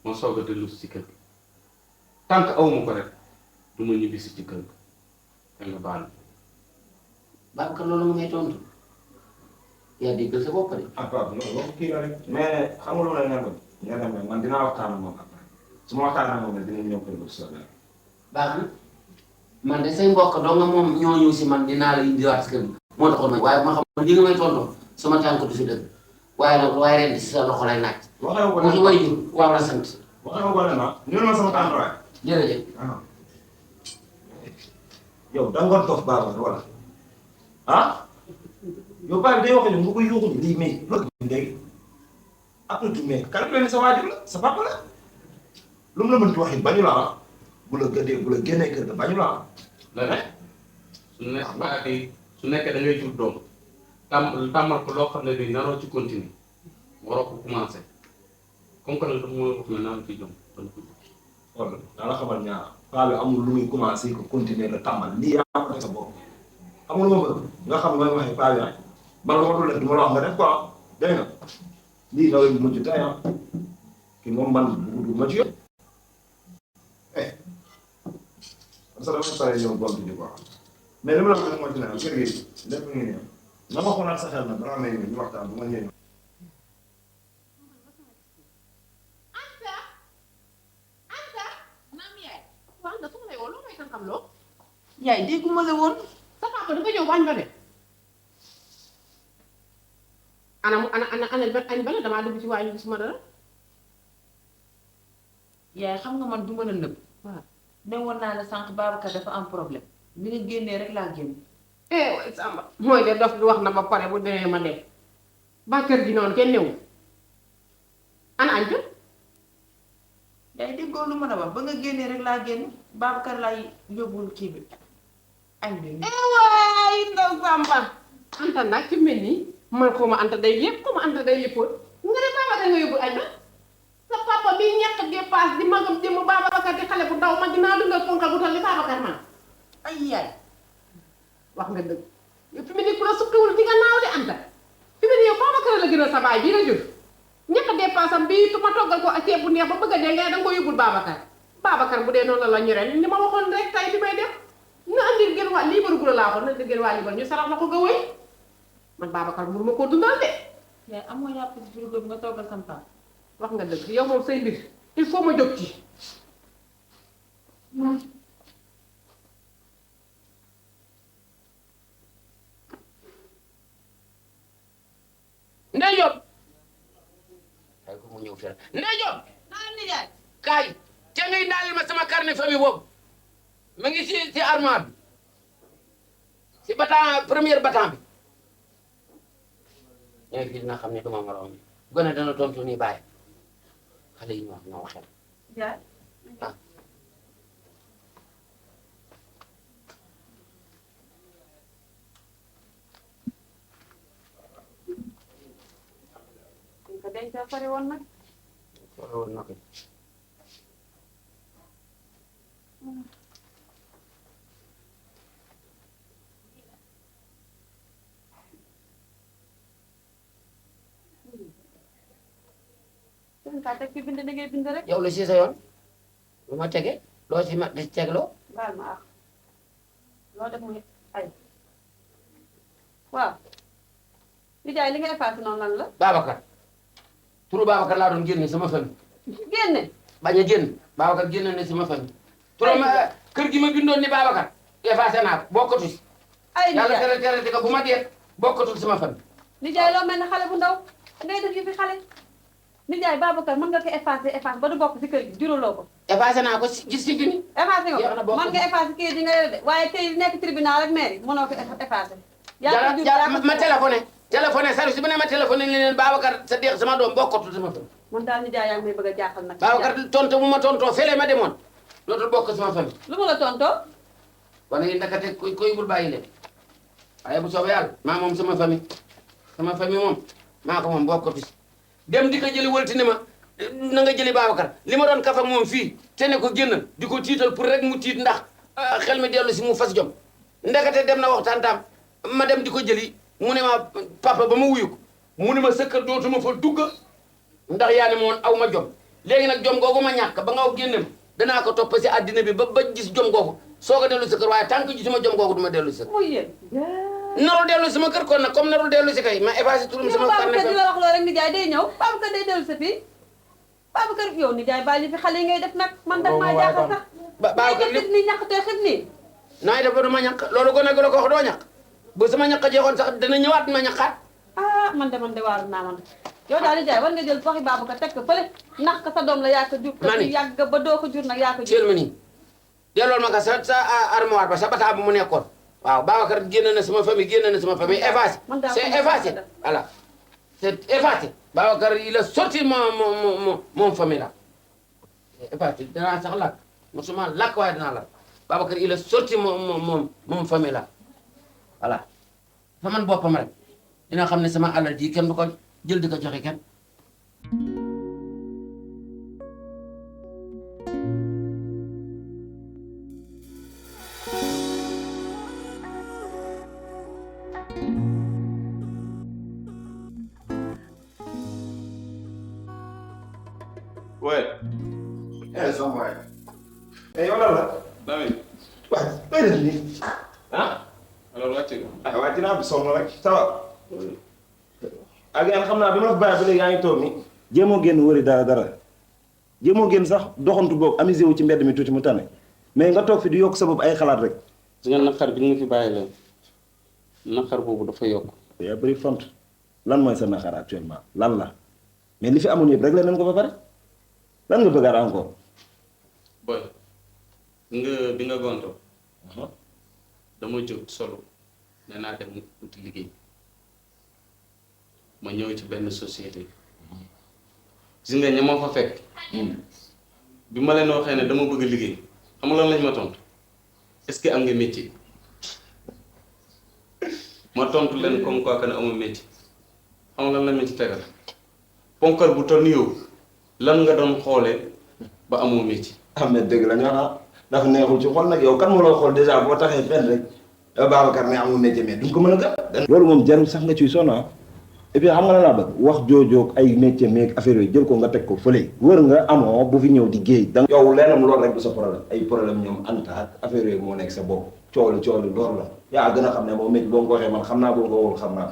ma soog a dellu si kër gi tant que awma ko rek du ma ñibbisi ci kër gi te nga baal Babacar loolu nga may tontu yaa déggal sa bopp de. ah papa loolu kii la rek mais xam nga lu ma la nekkoon nga dem rek man dinaa waxtaan ak moom après su ma waxtaan ak moom rek dinañ ñëw kër bu soobee. baax na man de say mbokk doo nga moom ñoo ñëw si man dinaa la indiwaat si kër gi moo taxoon nag waaye ma xam li nga may tontoo sama tànk du fi dëgg waaye nag waaye ren si sa loxo lay naaj. waxee ko mu ci way jur waaw la sant. waxee ko ne ma ñu ma sama tànk waay. jërëjëf. yow da nga dof Babacar wala ah yow Ba bi day wax ne nga koy yuuxu lii mais loolu léegi après tout mais kan la sa waajur la sa papa la lu mu la mënti waxee bañu la ah bu la gëddee bu la génnee kër ga bañu la ah. la ne su nekkee da ngay jur doom tàmmal ko loo xam ne bii naroo ci continuer waroo ko commencé comme que nag dafa mën a wax ne naan ci jom dañ ko jur. wala daa la xamal ñaar paa bi amul lu muy commencé ko continuer la tàmmal lii yaa ko def sa bopp amul lu ma bëgg nga xam nga waxee paa bi ay man lu ma dul def du ma la wax nga def quoi dégg nga lii da ngay mujj tey ah kii moom man du ma ci yëpp parce que dama pare ñëw gont ji quoi mais li ma la wax mooy ne kër gi lépp ngi nii na ma xoolaat sa xel nag balaa may ñëw ñu waxtaan bu ma ñëwee. waaw nga soxla yow loo may xam loo. yaay dégguma la woon. sa papa dafa ñëw bañ ba de. ana bala damaa dugg ci waañu gisuma dara. yaay xam nga man du mën a nëbb. waaw ne woon naa la sànq Babacar dafa am problème bi nga génnee rek laa génn. waay Samba mooy de dof bi wax na ba pare bu demee ma dem ba kër gi noonu kenn newul ana añ ko. yaay déggoo lu mën a wax ba nga génnee rek laa génn Babacar laay yóbbul kii bi añ bi. waay ndaw Samba Anta nag ci mel nii man xaw ma Anta day lépp xaw ma Anta day léppoon nga ne Babacar nga yóbbul añ ba sa papa bi ñàkk dépasse di magam jëm Babacar di xale bu ndaw ma dinaa dundal ponkal bu toll ni Babacar man ay yaay wax nga dëgg yow fi mu ne ku la sukkiwul di nga naaw de Anta fi mu ne yow Babacar la gënal sa baay bii la jur ñàkk dépasse am bii tu ma toggal ko ak ceeb bu neex ba bëgg a dee nga da nga ko yóbbul Babacar bu dee noonu la la ñoree ni ma waxoon rek tay bi may def nga andil gën waa lii baru gula laa waxoon na di gën waa libal ñu sarax la ko nga wëy man Babacar mënu ma koo dundal de. yaay amoo yàpp ci frigo bi nga toggal sam papa. wax nga dëgg yow moom say mbir il faut ma jóg ci. Ndey Diop. kay ko mu ñëw fii Ndey Diop. naa nijaay. kaay te ngay ndaalil ma sama carnet famille boobu ma ngi ci armoire bi si batan première batan bi. ñooy fii dina xam ne duma moroom gone dana tontu nii bàyyi xale yi ñoo xel. yaay. ah. ko denc pare woon nag. pare woon na ko. ka teg fi bind da ngay bind rek. yow la si sa yoon lu ma tege loo si ma di tegloo. baal ma loo def muy ay waaw. nijaay li nga effacé noonu lan la. Babacar turu Babacar laa doon génne sama famille. génne. bañ a génn Babacar génne na sama famille. turam kër gi ma bindoon ni Babacar effacé naa ko bokkatu si. ay nijaay yàlla tere tere ko bu ma dee bokkatul sama famille. nijaay loo mel ne xale bu ndaw ngay def yi fi xale. nijaay Babacar mën nga ko effacé ba du bokk si kër gi juróoloo ko. effacé naa ko si gis si gini. effacé nga Jeex na ko bokk mën nga effacé kii di nga yore de waaye kii nekk tribunal ak mairie mënoo ko effacé. yaa ko ma téléphoné service bi ne ma téléphoné ni leen Babacar sa deex sama doom bokkatul sama famille. man daal nijaay yaa ngi may bëgg a jaaxal nag. Babacar tontu mu ma tontoo fële ma demoon dootul bokk sama famille. lu mu la tontoo. wane yi ndakate koy bul bàyyi leen waaye bu soobee yàlla maa moom sama famille moom maa ko moom bokkatu si dem di ko jëli wëlti ne ma na nga jëli Babacar li ma doon kaf ak moom fii te ne ko génnal di ko tiital pour rek mu tiit ndax xel mi dellu si mu fas jom ndekete dem na waxtaan taam ma dem di ko jëli mu ne ma papa ba ma wuyu ko mu ne ma sa kër dootuma fa dugg ndax yaa ne moon aw ma jom léegi nag jom googu ma ñàkk ba nga génne ma danaa ko topp si àddina bi ba gis jom googu soo ko dellu sa kër waaye tant que gisuma jom googu du ma dellu sa kër. muy yéen. narul dellu sama kër kon nag comme narul dellu si kay ma effacé turam sama Babacar di la wax loolu rek nijaay day ñëw Babacar day dellu sa fii Babacar yow nijaay bàyyi fi xale yi ngay def nag man dag maa jaaxal sax Babacar li ni ñàkkatee xib nii naay def ba du ma ñàkk loolu gone gu la ko wax doo ñàkk bu sama ñàkk jeexoon sax dana ñëwaat ma ñàkkaat ah man de waaru naa man yow daal nijaay war nga jël waxi Babacar teg ko fële ndax ka sa doom la yaa ko jur te yàgg ba doo ko jur nag yaa ko jur ma nii dellool ma ka sa armoire ba sa bataa bu mu nekkoon waaw Babacar génn na sama famille effacé c'est effacé voilà c'est effacé Babacar il a sorti mon famille là effacé danaa sax lakk mosuma lakk waaye dinaa lakk Babacar il a sorti mon famille là voilà fa man boppam rek dina xam ne sama alal ji kenn du ko jël di ko joxe kenn Ouais. sama waay. yow lan la. Lamine. waaw looy def nii. ah. alors wàcc nga. ah wàcc naa bi sonn rek ça va. ak yàlla xam naa bi ma la fa bàyyi ba léegi yaa ngi toog ni jéemoo génn wëri dara jéemoo génn sax doxantu boobu amusé wu ci mbedd mi tuuti mu tane mais nga toog fi di yokk sa bopp ay xalaat rek. su nga naqar bi nga fi bàyyi leen naqar boobu dafa yokk. yaa bëri font lan mooy sa naqar actuellement lan la mais li fi amoon yëpp rek la nañ ko ba pare lan nga bëggaat encore. boy nga bi nga gonto dama jóg solo nee naa dem uti liggéey ma ñëw ci benn société gis nga ña ma fa fekk bi ma leen waxee ne dama bëgg liggéey xam nga lan lañ ma tontu est-ce que am nga métier ma tontu leen comme quoi que ne amul métier xam nga lan la ma ci tegal ponkal bu toll ni yow lan nga doon xoolee ba amoo métier. ah mais dëgg la ñu wax dafa neexul ci xol nag yow kan moo la xool déjà boo taxee fenn rek yow Babacar ne amul métier mais duñ ko mën a gëm. loolu moom jarul sax nga ciy sonn et puis xam nga la laa bëgg wax joojoog ay métier meeg affaire yooyu jël ko nga teg ko fële. wër nga amoo bu fi ñëw di géey. donc yow leenam loolu rek du sa problème ay problème ñoom anta ak affaire yooyu moo nekk sa bopp coow li loolu la yaa gën a xam ne moom métier boo ko waxee man xam naa boo ko wóorul xam naa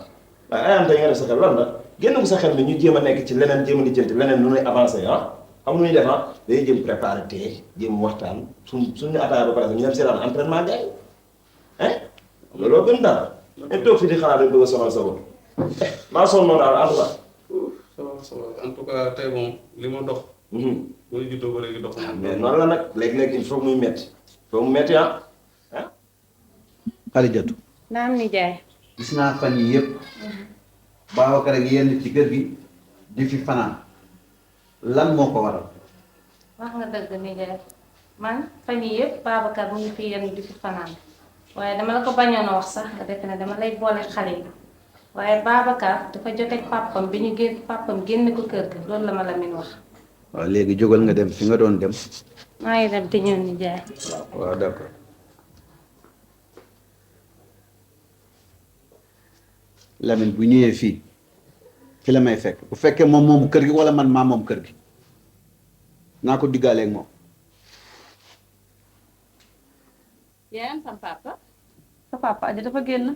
waaye ay anta nga def sa xel lan la génn ko sa xel mi ñu jéem a nekk ci leneen jéem a lijjanti leneen nu nuy avancé xam nu ñuy def dañuy jëm préparé tee jëm waxtaan suñu ataaya ba pare ñu dem seetaan entraînement gars yi looloo gën dara mais toog fi di xalaat rek bëgg a sonal sa bopp maa sonn noonu daal en tout cas. ça va en tout cas tey moom li ma dox. booy juddoo ba léegi dox. mais noonu la nag léegi-léegi il faut muy metti faut mu metti Xadijatu. naam nijaay. gis naa fan yi yëpp. Babacar ak yenn ci kër gi di fi fanaan lan moo ko waral. wax nga dëgg nijaay man fan yii yëpp Babacar mu ngi fi yenn di fi fanaan waaye dama la ko bañoon a wax sax nga def ne dama lay boole xale yi waaye Babacar dafa joteeg papam bi ñu génn papam génn ko kër ga loolu la ma la min wax. waaw léegi jógal nga dem fi nga doon dem. maa ngi dem te ñëw nijaay. waaw d'accord. Lamine bu ñëwee fii fi la may fekk bu fekkee moom moomu kër gi wala man maa moom kër gi naa ko diggaaleeg moom. yaayam sam papa sa papa aja dafa génn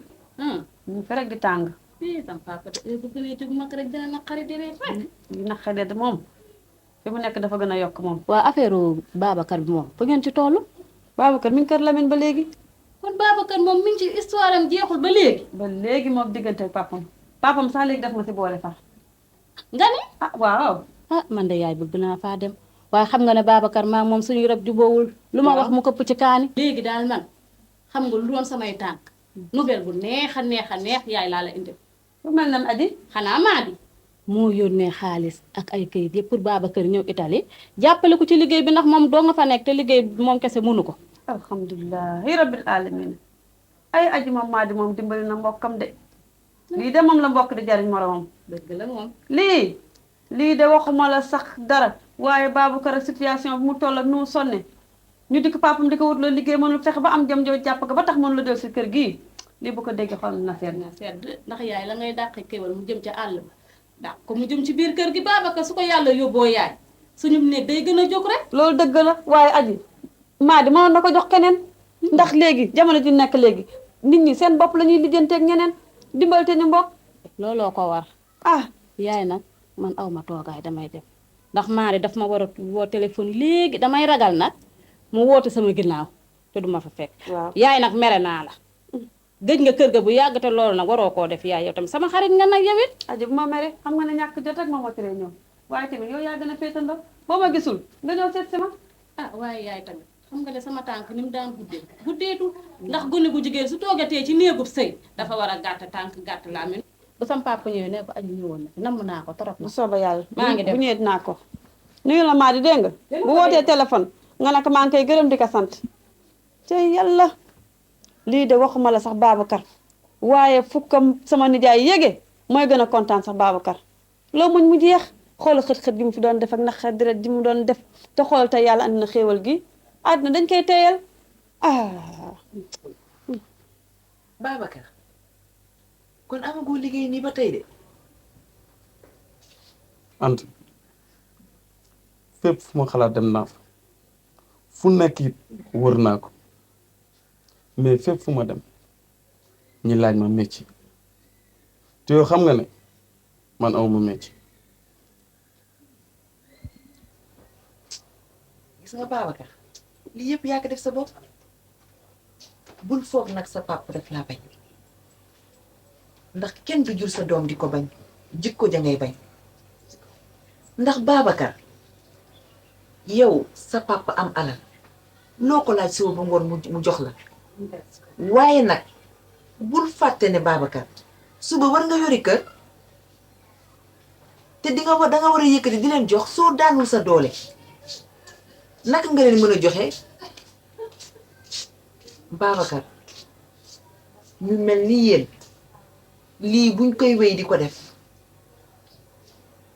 ñu fi rek di tàng sam papa de bu gënee jóg mag rek dina naqari di rek di naqari de moom fi mu nekk dafa gën a yokk moom waa affaire Babacar bi moom fu ngeen ci toll Babacar mi ngi kër Lamine ba léegi kon Babacar moom mi ngi ci histoire am jeexul ba léegi moom diggante ak papam sax léegi daf ma si boole sax nga ne ah waaw man de yaay bëgg naa faa dem waaye xam nga ne Babacar maa moom suñu rab juboowul lu ma wax mu këpp ci kaani léegi daal man xam nga lu doon samay tànk nouvelle bu neex a neex yaay laa la indi bu mel nan aji xanaa maa di moo yónnee xaalis ak ay kayit yëpp pour Babacar ñëw Italie jàppale ko ci liggéey bi ndax moom doo nga fa nekk te liggéey bi moom kese mënu ko alhamdulilahi rabbil alamin ay aji moom maa di moom dimbali na mbokkam de lii de moom la mbokk di jariñ moromam dëgg la moom lii de waxuma la sax dara waaye Babacar situation bi mu toll ak nu mu sonne ñu di ko papam di ko wut loo liggéey mënul fexe ba am jom joo jàpp ko ba tax mënu la del si kër gii lii bu ko déggee xool na sedd ndax yaay la ngay dàqe kéwal mu jëm ca àll ba dàq ko mu jëm ci biir kër gi Babacar su ko yàlla yóbboo yaay suñu néeg day gën a jóg rek loolu dëgg la waaye aji maa di mënoon na ko jox keneen ndax léegi jamono ji nekk léegi nit ñi seen bopp la ñuy lijjanteeg ñeneen dimbalte ñu mbokk. looloo ko war. yaay nag man aw ma toogaay damay dem ndax maari daf ma war a woo téléphone léegi damay ragal nag mu woote sama ginnaaw te duma fa fekk. waaw yaay nag mere naa la. gëj nga kër ga bu yàgg te loolu nag waroo koo def yaay yow tamit sama xarit nga nag yow it. aji bu ma mere xam nga ne ñàkk jot rek ma moo teree ñëw waaye tamit yow yaa gën a féetandoo boo ma gisul nga ñëw seet si ma. waaye yaay tamit xam nga de sama tànk ni mu daan guddeetul ndax gune gu jigéen su toogatee ci néegub sëy dafa war a gàtt tànk gàtt làmmiñ bu sama papa ñëwee ne ko aji ñëwoon na fi namm naa ko torop bu soobee yàlla maa ngi dem bu ñëwee dinaa ko nuyu la maa di dégg nga bu wootee téléphone nga ne ko maa ngi koy gërëm di ko sant te yàlla lii de waxuma la sax Babacar waaye fukkam sama nijaay yége mooy gën a kontaan sax Babacar loo muñ mu jeex xoolal xët-xët gi mu fi doon def ak naqar deret ji mu doon def te xool te yàlla andi na xéewal gi àdduna dañ koy teyal Babacar kon amagoo liggéey nii ba tey de. ant fépp fu ma xalaat dem naa fa fu nekk it wër naa ko mais fépp fu ma dem ñi laaj ma métier te yow xam nga ne man awma métier. gis nga Babacar lii yëpp yaa ko def sa bopp bul foog nag sa papa daf laa bañ ndax kenn du jur sa doom di ko bañ jikko ja ngay bañ ndax Babacar yow sa papa am alal loo ko laaj suba ba ngoon mu jox la waaye nag bul fàtte ne Babacar suba war nga yori kër te danga war a yëkkati di leen jox soo daanul sa doole naka nga leen mën a joxe Babacar ñu mel ni yéen lii buñ koy wéy di ko def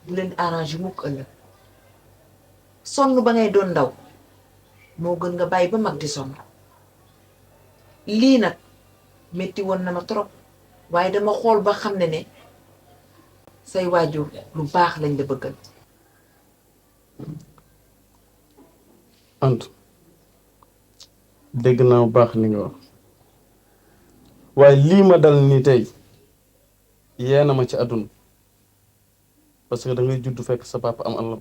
bu leen arrangé mukk ëllëg sonn ba ngay doon ndaw moo gën nga bàyyi ba mag di sonn lii nag metti woon na ma trop waaye dama xool ba xam ne say waajur lu baax lañ la bëggal. ant dégg naa bu baax li nga wax waaye lii ma dal nii tey yee na ma ci àdduna parce que da ngay judd fekk sa papa am alal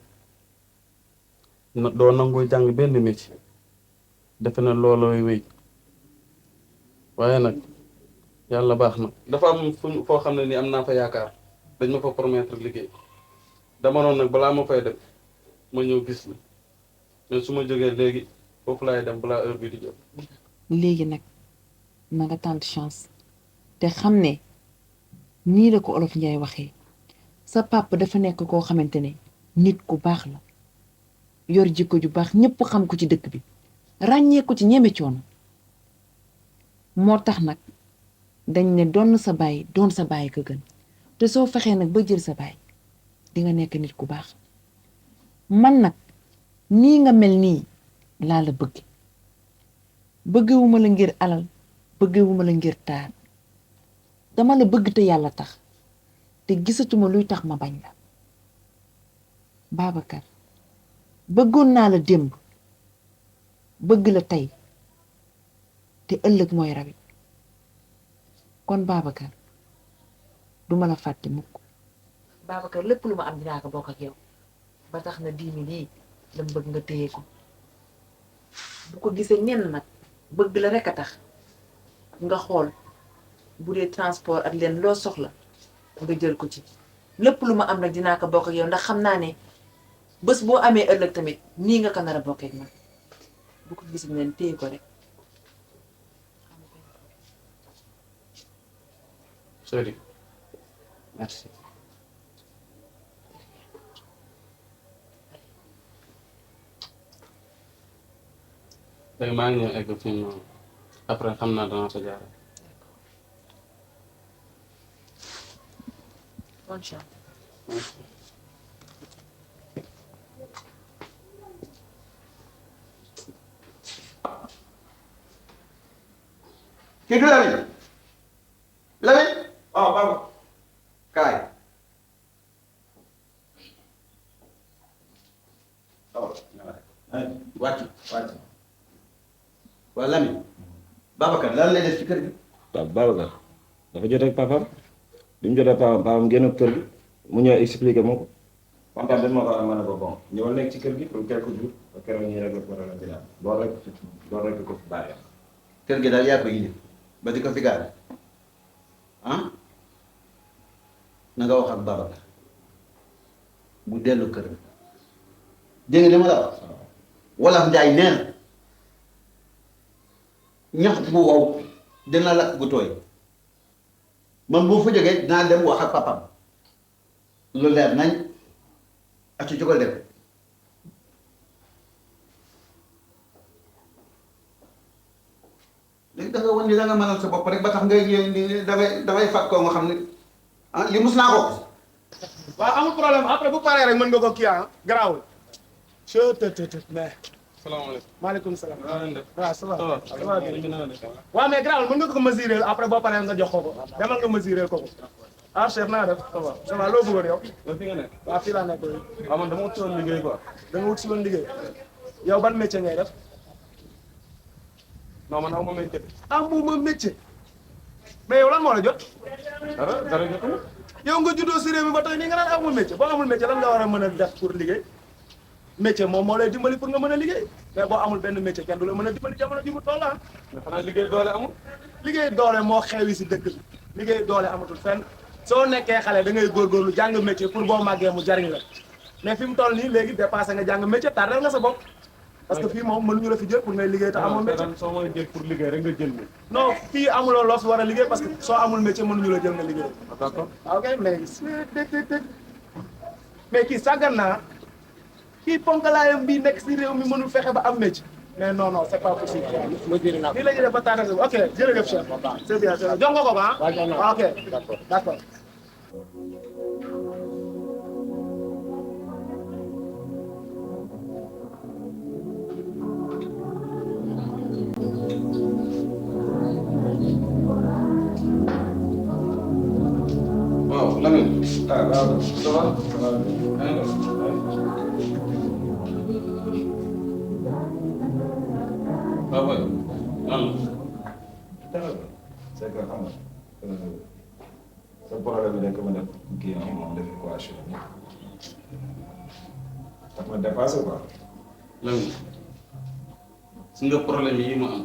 na doo nangoo jàng benn métier defe na loolooy wéy waaye nag yàlla baax na dafa am foo xam ne nii am naa fa yaakaar dañ ma fa promettre liggéey dama noonu nag balaa ma fay dem ma ñëw gis la mais su ma jógee léegi foofu laay dem balaa heure bi di jot. léegi nag na nga tànt chance te xam ne nii la ko olof Njaay waxee sa papa dafa nekk koo xamante ne nit ku baax la yor jikko ju baax ñëpp xam ko ci dëkk bi ràññee ko ci ñeme coono moo tax nag dañ ne doon sa baay ko gën te soo fexee nag ba jël sa baay di nga nekk nit ku baax man nag nii nga mel nii laa la bëggewuma la ngir alal bëggewuma la ngir taar dama la bëgg te yàlla tax te gisatuma luy tax ma bañ la Babacar bëggoon naa la démb bëgg la tey te ëllëg mooy rawi kon Babacar duma la fàtte mukk Babacar lépp lu ma am dinaa ko bokk ak yow ba tax na 10 000 yi la bëgg nga téye ko bu ko gisee ñenn nag bëgg la rekk a tax nga xool bu dee transport ak leen loo soxla nga jël ko ci lépp lu ma am nag dinaa ko bokk ak yow ndax xam naa ne bés boo amee ëllëg tamit nii nga ko nar a bokkee ak man bu ko gisee leen téye ko rek. Chérie, merci. léegi maa ngi ñëw egg fii noonu après xam naa danaa fa jaar. bonne chance. kii du Lamine Lamine oh Baba kaay oh wàcc waa Lamine Babacar lan lay def ci kër gi Pape Babacar dafa jotee ak papaam bi mu jotee ak papaam génn kër gi mu ñëw expliqué ma ko man daal dañ ma ko ma ne ko bon ñëwal nekk ci kër gi pour quelques jours ba keroog ñuy rek problème bi daal loolu rek ko fi bàyyi. kër gi daal yaa ko indi ba di ko fi gaare ah na nga wax ak Babacar bu dellu kër dégg nga li ma la wax wala Njaay nee na ñax bu wow dina lakk bu tooy man boo fa jógee dinaa dem wax ak papam lu leer nañ ati jógal dem léegi da nga wan ni da nga mënal sa bopp rek ba tax ngay dangay fàtt koo nga xam ne ah li mus naa ko. waaw amul problème après bu paree rek mën nga ko kii ah garaawul. mais. salaamaaleykum. maaleykum salaam. waaw ça va. waaw mais garaawul mën nga ko mesurer après boo paree nga jox ko ko demal nga mesurer ko ko. ah chef naa def ça va loo bëggoon yow. fi nga nekk. waaw fii laa nekk waaw man dama wut si woon liggéey quoi. da nga wut si woon liggéey. yow ban métier ngay def. non man amuma métier. amuma métier. mais yow lan moo la jot. dara jotul. yow nga juddoo si réew mi ba tey nii nga naan amul métier boo amul métier lan nga war a mën a def pour liggéey métier moom moo lay dimbali pour nga mën a liggéey mais boo amul benn métier kenn du la mën a dimbali jamono ji mu toll ah. mais xanaa liggéey doole amul. liggéey doole moo xewi si dëkk bi liggéey doole amatul fenn soo nekkee xale da ngay góorgóorlu jàng métier pour boo màggee mu jariñ la mais fi mu toll nii léegi dépassé nga jàng métier tardel nga sa bopp. parce que fii moom mënuñu la fi jël pour ngay liggéey te amoo métier. soo may jël pour liggéey rek nga jël mi. non fii amuloo loo fi war a liggéey parce que soo amul métier mënuñu la jël nga liggéey. d'accord ok mais kii sàggan naa kii ponkalaayam bii nekk si réew mi mënul fexe ba am métier. mais non non c'est pas possible. lii la ñuy def ba tardé ok jërëjëf chef. c'est bien c'est bien jox nga ko ba ah. ok d'accord. waaw Lamine. ah waaw ça va. waaw waaw. c'est que xam nga sa problème bi dañ ko mën a kii en def équation bi daf ma dépassé quoi. Lamine su nga problème yi ma am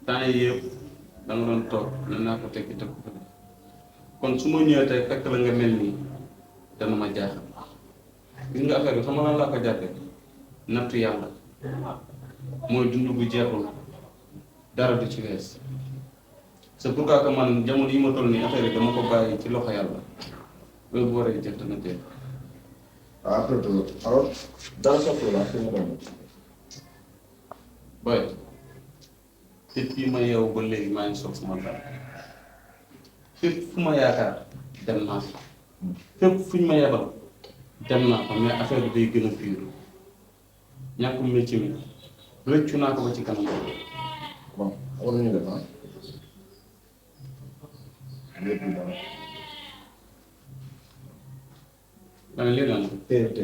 temps yii yëpp da nga doon toog ne naa ko tekki teg ko kon su ma ñëwee tey fekk la nga mel nii dana ma jaaxal gis nga affaire bi xam nga lan laa ko jàppee nattu yàlla mooy dund bu jeexul dara du ci wees c'est pourquoi que man jamono yi ma toll nii affaire yi dama ko bàyyi ci loxo yàlla loolu bu waree jeex dana jeex. ah plutôt alors dara soxla la fi mu doon. boy depuis ma yeewu ba léegi maa ngi soog sama dara fépp fu ma yaakaar dem naa fa fépp fuñ ma yebal dem naa fa mais affaire bi day gën a pire ñàkkum métier mi rëccu naa ko ba ci kanam. bon war nañu def ah. lépp dara. dana lii naan. teel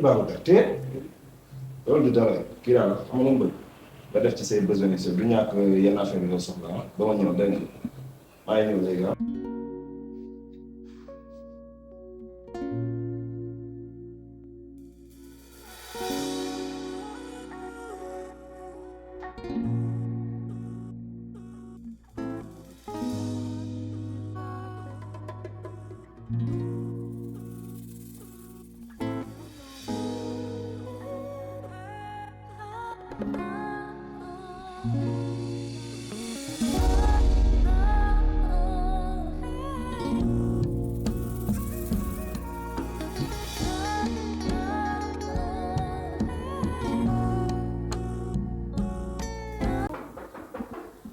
Babacar teel loolu du dara kii daal xam nga lu mu bëgg nga def ci say besoin yi du ñàkk yenn affaire yi nga soxla ah ba ma ñëw dégg nga maa ngi ñëw léegi ah.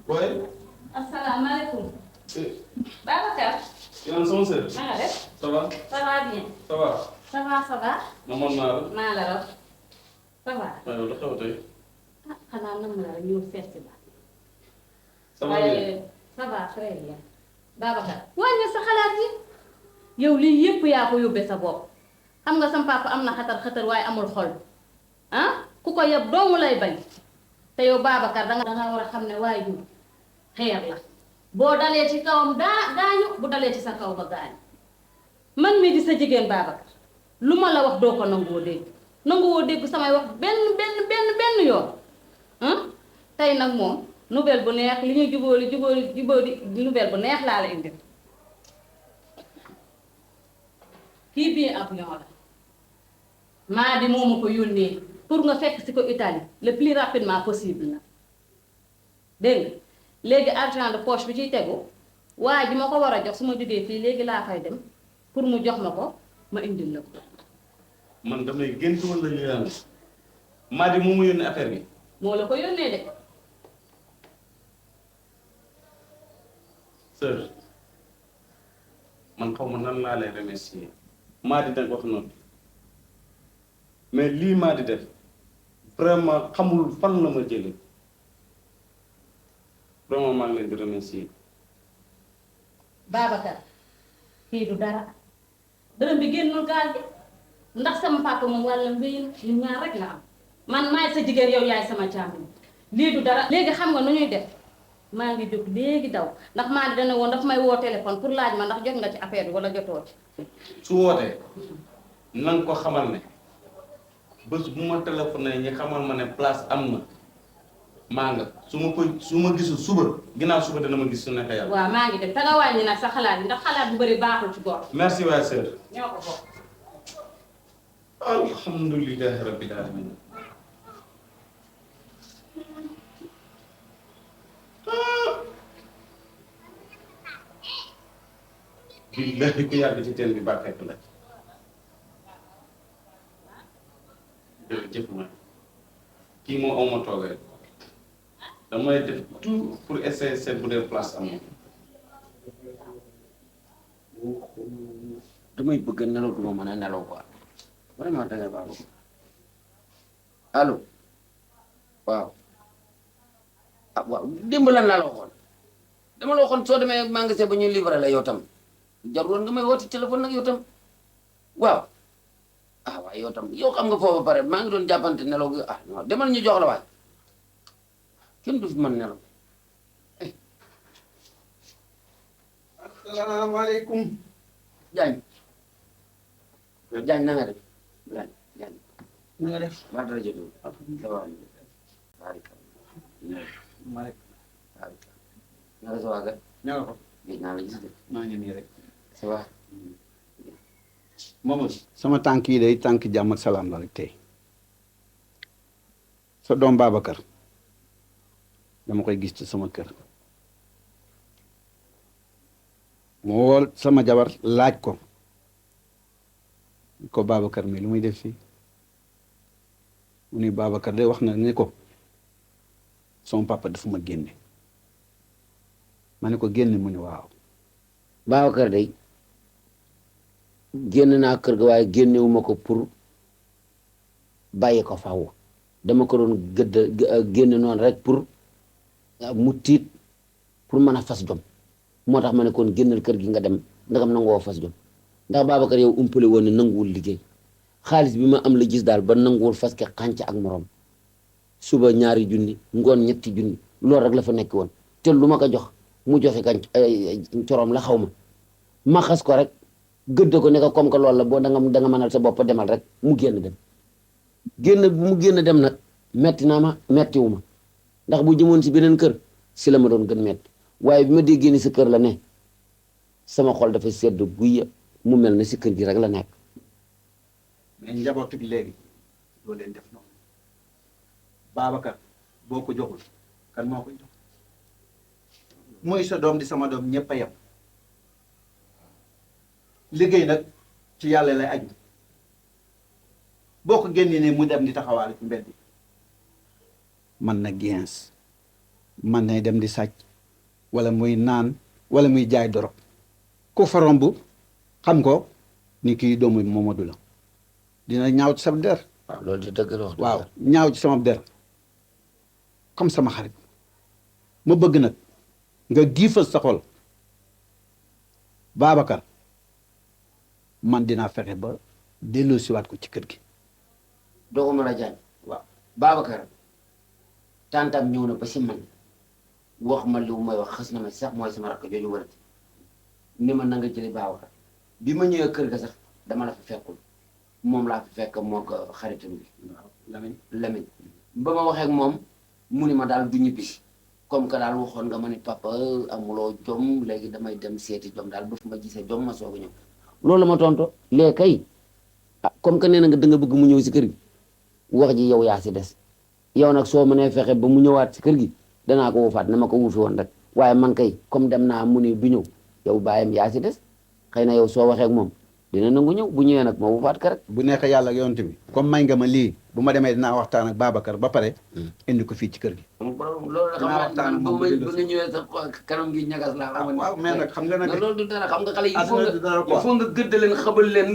boy. asalaamaaleykum. Babacar. yaa sama sœur. na nga def. ça va. ça va bien. ça va. ça va ça va. namoon naa la. maa la raw. ça va. waaw lu xew tey. ah xanaa nam la rek ñëw seet si ba. ça va bien. ça va très bien. Babacar. wàññi sa xalaat yi. yow lii yëpp yaa ko yóbbee sa bopp. xam nga sam papa am na xatar xatar waaye amul xol. ah ku ko yeb doomu lay bañ te yow Babacar danga war a xam ne waajur xeer la boo dalee ci kawam gaañu bu dalee ci sa kaw ba gaañu man mii di sa jigéen Babacar lu ma la wax doo ko nanguwoo dégg samay wax benn yoon tey nag moom nouvelle bu neex li ñuy jubóoli nouvelle bu neex laa la indi kii bii avion la maa di moomu ko yónnee pour nga fekk si ko Italie le plus rapidement possible na dégg nga léegi argent de poche bi ciy tegu waa ji ma ko war a jox su ma jógee fii léegi laa fay dem pour mu jox ma ko ma indil la ko. man damay gént wala li la maa di moomu yónnee affaire bi. moo la ko yónnee de. sœur man xaw ma nan laa lay remercier maa di nag wax noonu mais lii maa di def vraiment xamul fan la ma jëlee vraiment maa ngi leen di remercier. Babacar kii du dara dërëm bi génnul gaal bi ndax sama papa moom wàllam wéy na ñun ñaar rek la am man maay sa jigéen yow yaay sama càmmiñ lii du dara. léegi xam nga nu ñuy def maa ngi jóg léegi daw ndax maa di dana woon daf may woo téléphone pour laaj ma ndax jot nga ci affaire bi wala jotoo ci. su wootee na nga ko xamal ne bés bu ma téléphoné ñi xamal ma ne place am na maa nga su ma gisul suba ginnaaw suba dana ma gis su nekkee yàlla. waaw maa ngi dem te nga wàññi nag sa xalaat yi ndax xalaat bu bëri baaxul ci góor. merci waay sœur. ñoo ko bokk. alhamdulilahi rabbil alamin. billahi ku yàgg ci teen bi ba fekk la jërëjëf ma kii moo aw ma toogee damay def tout pour essayer seet bu dee place am damay bëgg nelaw duma mën a nelaw quoi vraiment dangay baax allo waaw ah waaw démb lan laa la waxoon dama la waxoon soo demee magasin ba ñuy livré la yow tam jaruloon nga may woote téléphone nag yow tam waaw ah waaw yow tam yow xam nga foofu pare maa ngi doon jàppante nelaw gi ah non demal ñu jox la waay kenn du fi mën nelaw. asalaamaaleykum. Diagne Diagne na nga def Diagne na nga def. maa dara jël ça va barika Malick. barika naka sa waa ga ña nga ko. gis naa la gis de maa ngi nii rek. ça va Mamadou. sama tànk yi day tànk jàmm ak salaam la rek tey sa doom Babacar dama koy gis ci sama kër mu woo sama jabar laaj ko Babacar mi lu muy def fii mu ni Babacar de wax na ne ko sama papa dafa ma génne ma ne ko génne mu ne waaw. Babacar day génn naa kër ga waaye génnewuma ko pour bàyyi ko faaw dama ko doon génn noonu rek pour mu tiit pour mën a fas jom moo tax ma ne kon génnal kër gi nga dem ndagam nanguwoo fas jom ndax Babacar yow umpale woon ne nanguwul liggéey xaalis bi ma am la gis daal ba nanguwul fas ke xànc ak morom suba 2 junni ngoon 3 junni loolu rek la fa nekk woon te lu ma ko jox mu joxe kañ corom la xaw ma xas ko rek gëdd ko ne ko comme que loolu la boo da nga mënal sa bopp demal rek mu génn dem mu génn dem nag metti naa ma mettiwu ma ndax bu jëmoon si beneen kër si la ma doon gën metti waaye bi ma déggee ni sa kër la ne sama xol dafa sedd guy mu mel ne si kër gi rek la nekk. mais njaboot gi léegi doo leen def noonu Babacar boo ko joxul kan moo koy jox mooy sa doom di sama doom ñëpp a yem liggéey nag ci yàlla lay aju boo ko génnee ne mu dem di taxawaale ci mbedd man na gens man nay dem di sàcc wala muy naan wala muy jaay dorog ku fa romb xam ko ni kii doomu Momadou la dina ñaaw ci sama der. waaw loolu di dëgg la wax. waaw ñaaw ci sama der comme sama xarit ma bëgg nag nga giifal sa xol Babacar man dinaa fexe ba delloo siwaat ko ci kër gi. dooguma la Diagne Babacar tantam ñëw na ba si man wax ma li may wax xës na ma sax mooy sama rakk jooju wërati ni ma na nga jëli Babacar bi ma ñëwee kër ga sax dama la fa fekkul moom laa fi fekk moo ko xaritam bi Lamine ba ma waxee ak moom mu ni ma daal du ñibbisi comme que daal waxoon nga ma ni papa amuloo jom léegi damay dem seeti jom daal ba fu ma gisee jom ma soog a ñëw loolu la ma tonto léegi kay ah comme que nee na nga da nga bëgg mu ñëw si kër gi wax ji yow yaa si des yow nag soo mënee fexe ba mu ñëwaat si kër gi danaa ko wuufaat na ma ko wuufi woon rek waaye man kay comme dem naa mu ni du ñëw yow bàyyam yaa si des xëy na yow soo waxee ak moom dina nangu ñëw bu ñëwee nag ma wuufaat ka rek bu neexee yàlla ak yonent bi comme may nga ma lii bu ma demee dinaa waxtaan ak Babacar ba pare indi ko fii ci kër gi. loolu la xam nga man ba nga ñëwee sa kanam gi ñagas laa xamal waaw mais nag xam nga nag loolu du dara xam nga xale yi il faut nga gëdd leen xabal leen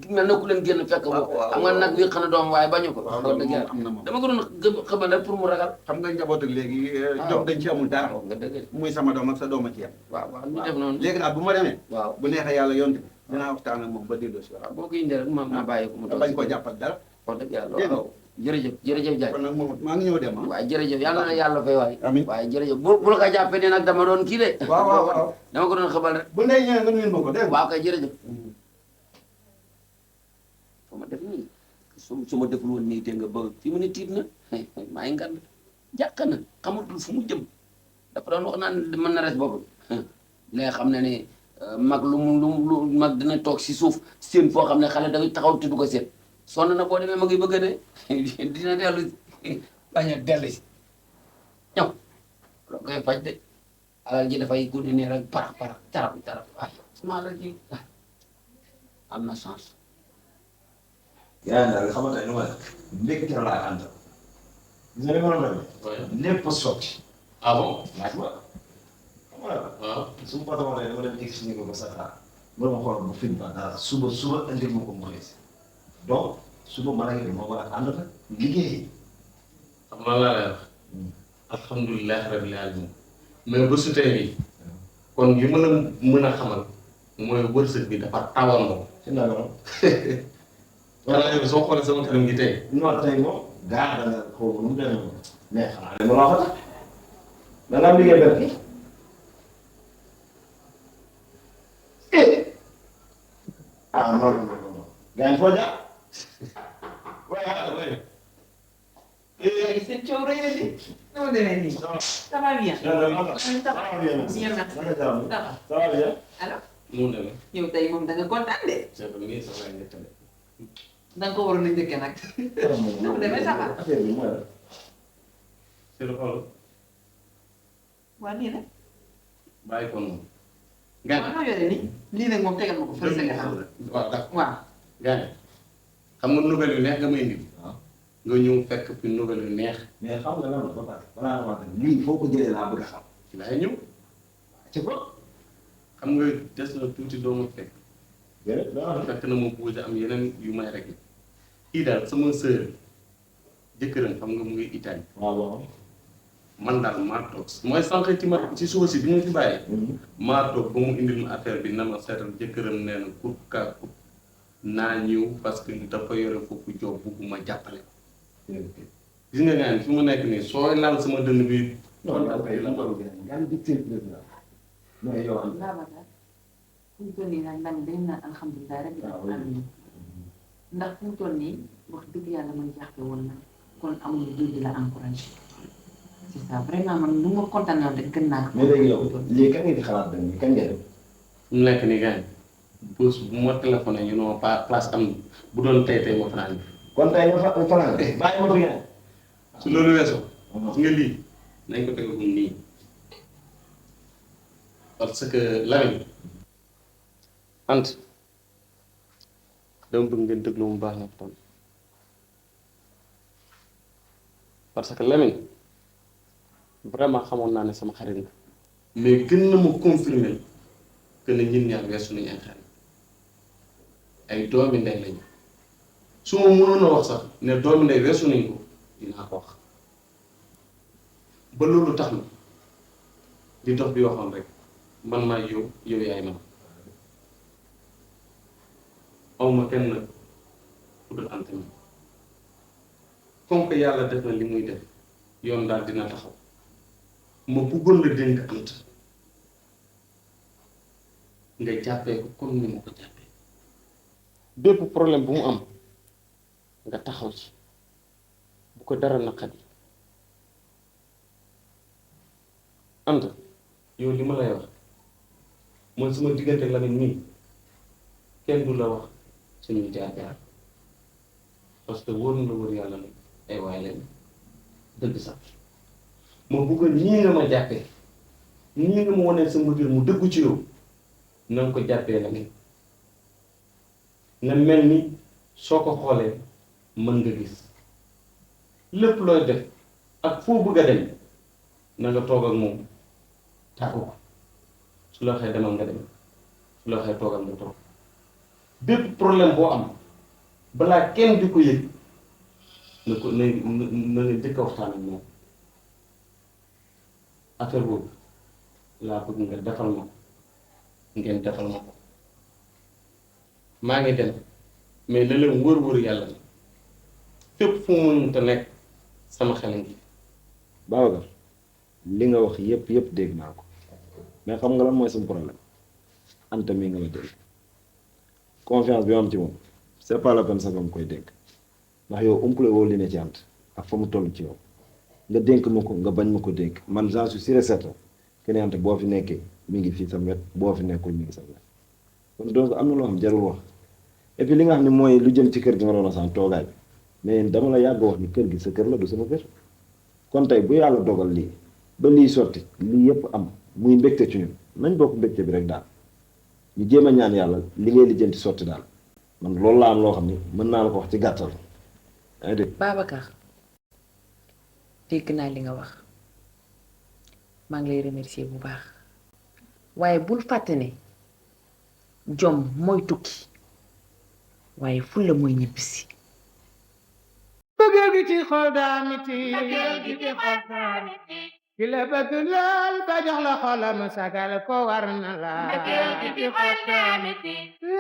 mel na ku leen génn fekk boobu xam nga nag wi xana doom waaye bañu ko wax dëgg yàlla dama ko doon xabal rek pour mu ragal xam nga njaboot ak léegi doom dañ ci amul dara muy sama doom ak sa doom a ci yem waaw waaw ñu def noonu léegi daal bu ma demee waaw bu neexee yàlla yonent bi dinaa waxtaan ak moom ba delloo si waaw boo ko indee rek ma bàyyi ko mu bañ koo jàppal dara wax dëgg yàlla waaw jërëjëf jërëjëf Diagne kon nag moom maa ngi ñëw dem waaye jërëjëf yàlla na yàlla fay waay amiin waaye jërëjëf bu la ko jàppee ne nag dama doon kii de waaw dama ko doon xabal rek bu ndey ñëwee nga nuyul ma ko dégg waaw kay jërëjëf fa ma def nii su ma deful woon nii te nga ba fi mu ne tiit na maa ngi ngand jàq na xamatul fu mu jëm dafa doon wax naan mën na res boppam léegi xam ne ni mag lu mag dina toog si suuf seen foo xam ne xale dafay taxaw te du ko seet sonn na boo demee ma ngi bëgg a de dina dellu bañ a dellu si ñëw loo koy faj de alal ji dafay guddi nii rek parax tarap waay suma alal ji am na chance yaa ngi daal xamante ne nu ma la ndekki teel laa àndal. gis nga li ma la lépp a sotti. ah bon laaj ma. xam nga waaw su ma ko waxee dama dem egg si niveau ba sa xaar. loolu ma xool ba fi mu dara suba indil ma ko mu xëy si. donc suba mën a ngi ma war a ànd nag liggéey. xam nga laa lay wax. alhamdulilah rabbil alamin mais ba su tey bi kon li ma la mën a xamal mooy wërsëg bi dafa tawandoo. ci naka la. xanaa yow soo xoolee sama kanam gi tey. non tey moom gaa da nga xaw ma nu mu demee moom. mais xanaa ne ma la wax da nga am liggéey benn kii. ah non non non gaa yi foo jaar. waaye seen coow rëy na di. na ma demee nii. ça va bien. ça va bien. bien merci. ça va bien. alors. mu demee. yow tey moom da nga kontaan de. c'est que nii sax laay nettali. da nga ko waroon a njëkkee nag. na mu demee ça va. c'est le xool. waa nii nag. bàyyi ko noonu. waaw noo yore nii. lii nag moom tegal ma ko fële sa gannaaw. waaw d'accord waaw. gars xam nga nouvelle yu neex nga may indi. nga ñëw fekk fi nouvelle yu neex. mais xam nga lan la ba pare balaa nga wax lii foo ko jëlee laa bëgg a xam. ci laay ñëw. ci ko. xam nga des na tuuti doo ma fekk. fekk na ma bougé am yeneen yu may rek kii daal sama sœur jëkkëram xam nga mu ngi Italie. waaw. man daal maa toog mooy sànq ci ma ci suba si bi ñu fi bàyyee. maa toog ba mu indil ma affaire bi na ma seetal jëkkëram nee na kut kaa kut naa ñëw parce que dafa yore foofu job bugguma jàppale. gis nga ñaan fi mu nekk nii sooy laal sama dënn bi. non non kay lan la ko gën a di teel la. mais yow am Babacar fu mu toll nii nag man dañ naan alhamdulilah rek ndax fu mu toll nii wax dëgg yàlla man jaaxle woon na kon amul jur di la encouragé c'est ça vraiment man nu ma kontaan woon rek gën naa ko. mais léegi yow lii kañ nga di xalaat dañ kañ nga dem. mu nekk nii gaañ bés bu ma téléphoné ñu ne ma place am bu doon tey ma fanaan kon tey nga fanaan bàyyi ma ko gën. su loolu weesoo. nga lii nañ ko tegagum nii parce que Lamine ant dama bëgg ngeen déglu mu baax na tam parce que Lamine vraiment xamoon naa ne sama xarit la mais gën na ma confirmer que ne ñun ñaar weesu nañu ay xarit ay doomi ndey lañu su ma mënoon a wax sax ne doomi ndey weesu nañ ko dinaa ko wax ba loolu tax na li dox bi waxoon rek man maa yow yaay man awma kenn nag ku dul ante mi comme que yàlla def na li muy def yoon daal dina taxaw ma bëggoon la dénk Anta nga jàppee ko comme ni ma ko jàppee bépp problème bu mu am nga taxaw ci bu ko dara naqari Anta yow li ma lay wax mooy suma diggante Lamine mii kenn du la wax suñuy jaar-jaar parce que wóor na la wóor yàlla la ay waay leen dëgg sax ma bëggoon nii nga ma jàppee nii nga ma wanee sa mbëggeel mu dëggu ci yow na nga ko jàppee Lamine nga mel ni soo ko xoolee mën nga gis lépp looy def ak foo bëgg a dem na nga toog ak moom tàggu ko su la waxee demal nga dem su la waxee toogal nga toog bépp problème boo am balaa kenn di ko yëg na ko na nga jëkk a waxtaan ak moom affaire boobu laa bëgg nga defal ma ko ngeen defal ma ko maa ngi dem mais la leen wër-wër yàlla la fépp fu mu mënta nekk sama xel ngi Babacar li nga wax yëpp dégg naa ko mais xam nga lan mooy sama problème Anta mii nga ma dégg confiance bi ma am ci moom c'est pas la peine sax nga ma koy dénk ndax yow umpule woo li ne ci Anta ak fa mu toll ci yow nga dénk ma ko nga bañ ma ko dénk man j'en suis sûr et certain que ne Anta boo fi nekkee mi ngi fii sa wet boo fi nekkul mi ngi sa wet kon donc am na loo xam jarul wax et puis li nga xam ne mooy lu jëm ci kër gi nga doon a sant toogaay bi mais dama la yàgg wax ni kër gi sa kër la du sama kër kon tey bu yàlla dogal lii ba lii sotti lii yëpp am muy mbégte ci ñun nañ bokk mbégte bi rek daal ñu jéem a ñaan yàlla li ngay lijjanti sotti daal man loolu laa am loo xam ni mën naa la ko wax ci gàttal yaa ngi dégg. Babacar dégg naa li nga wax maa ngi lay remercier bu baax waaye bul fàtte ne jom mooy tukki waaye fulla mooy ñibbisi. bëggeel gi ci xol daa miti ki la bëgg lool ba jox la xolam sagal ko war na la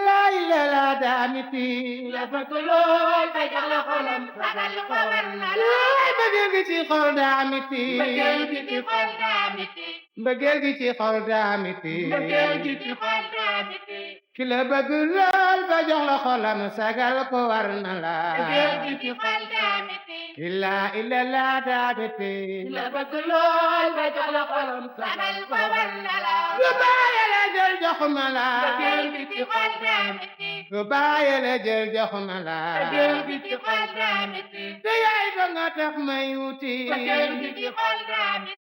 laay la la daa miti la bëgg lool ba jox la xolam sagal ko war na la bëggeel gi ci xol daa miti bëggeel gi ci xol daa miti ki la bëgg lool ba jox la xolam sagal ko war na la illa illa la daabete la bëgg lool ba jox la xolam sagal ko war na la lu bàyyi la jël jox ma la lu bàyyi la jël jox ma la te yaay ba nga tax may wuti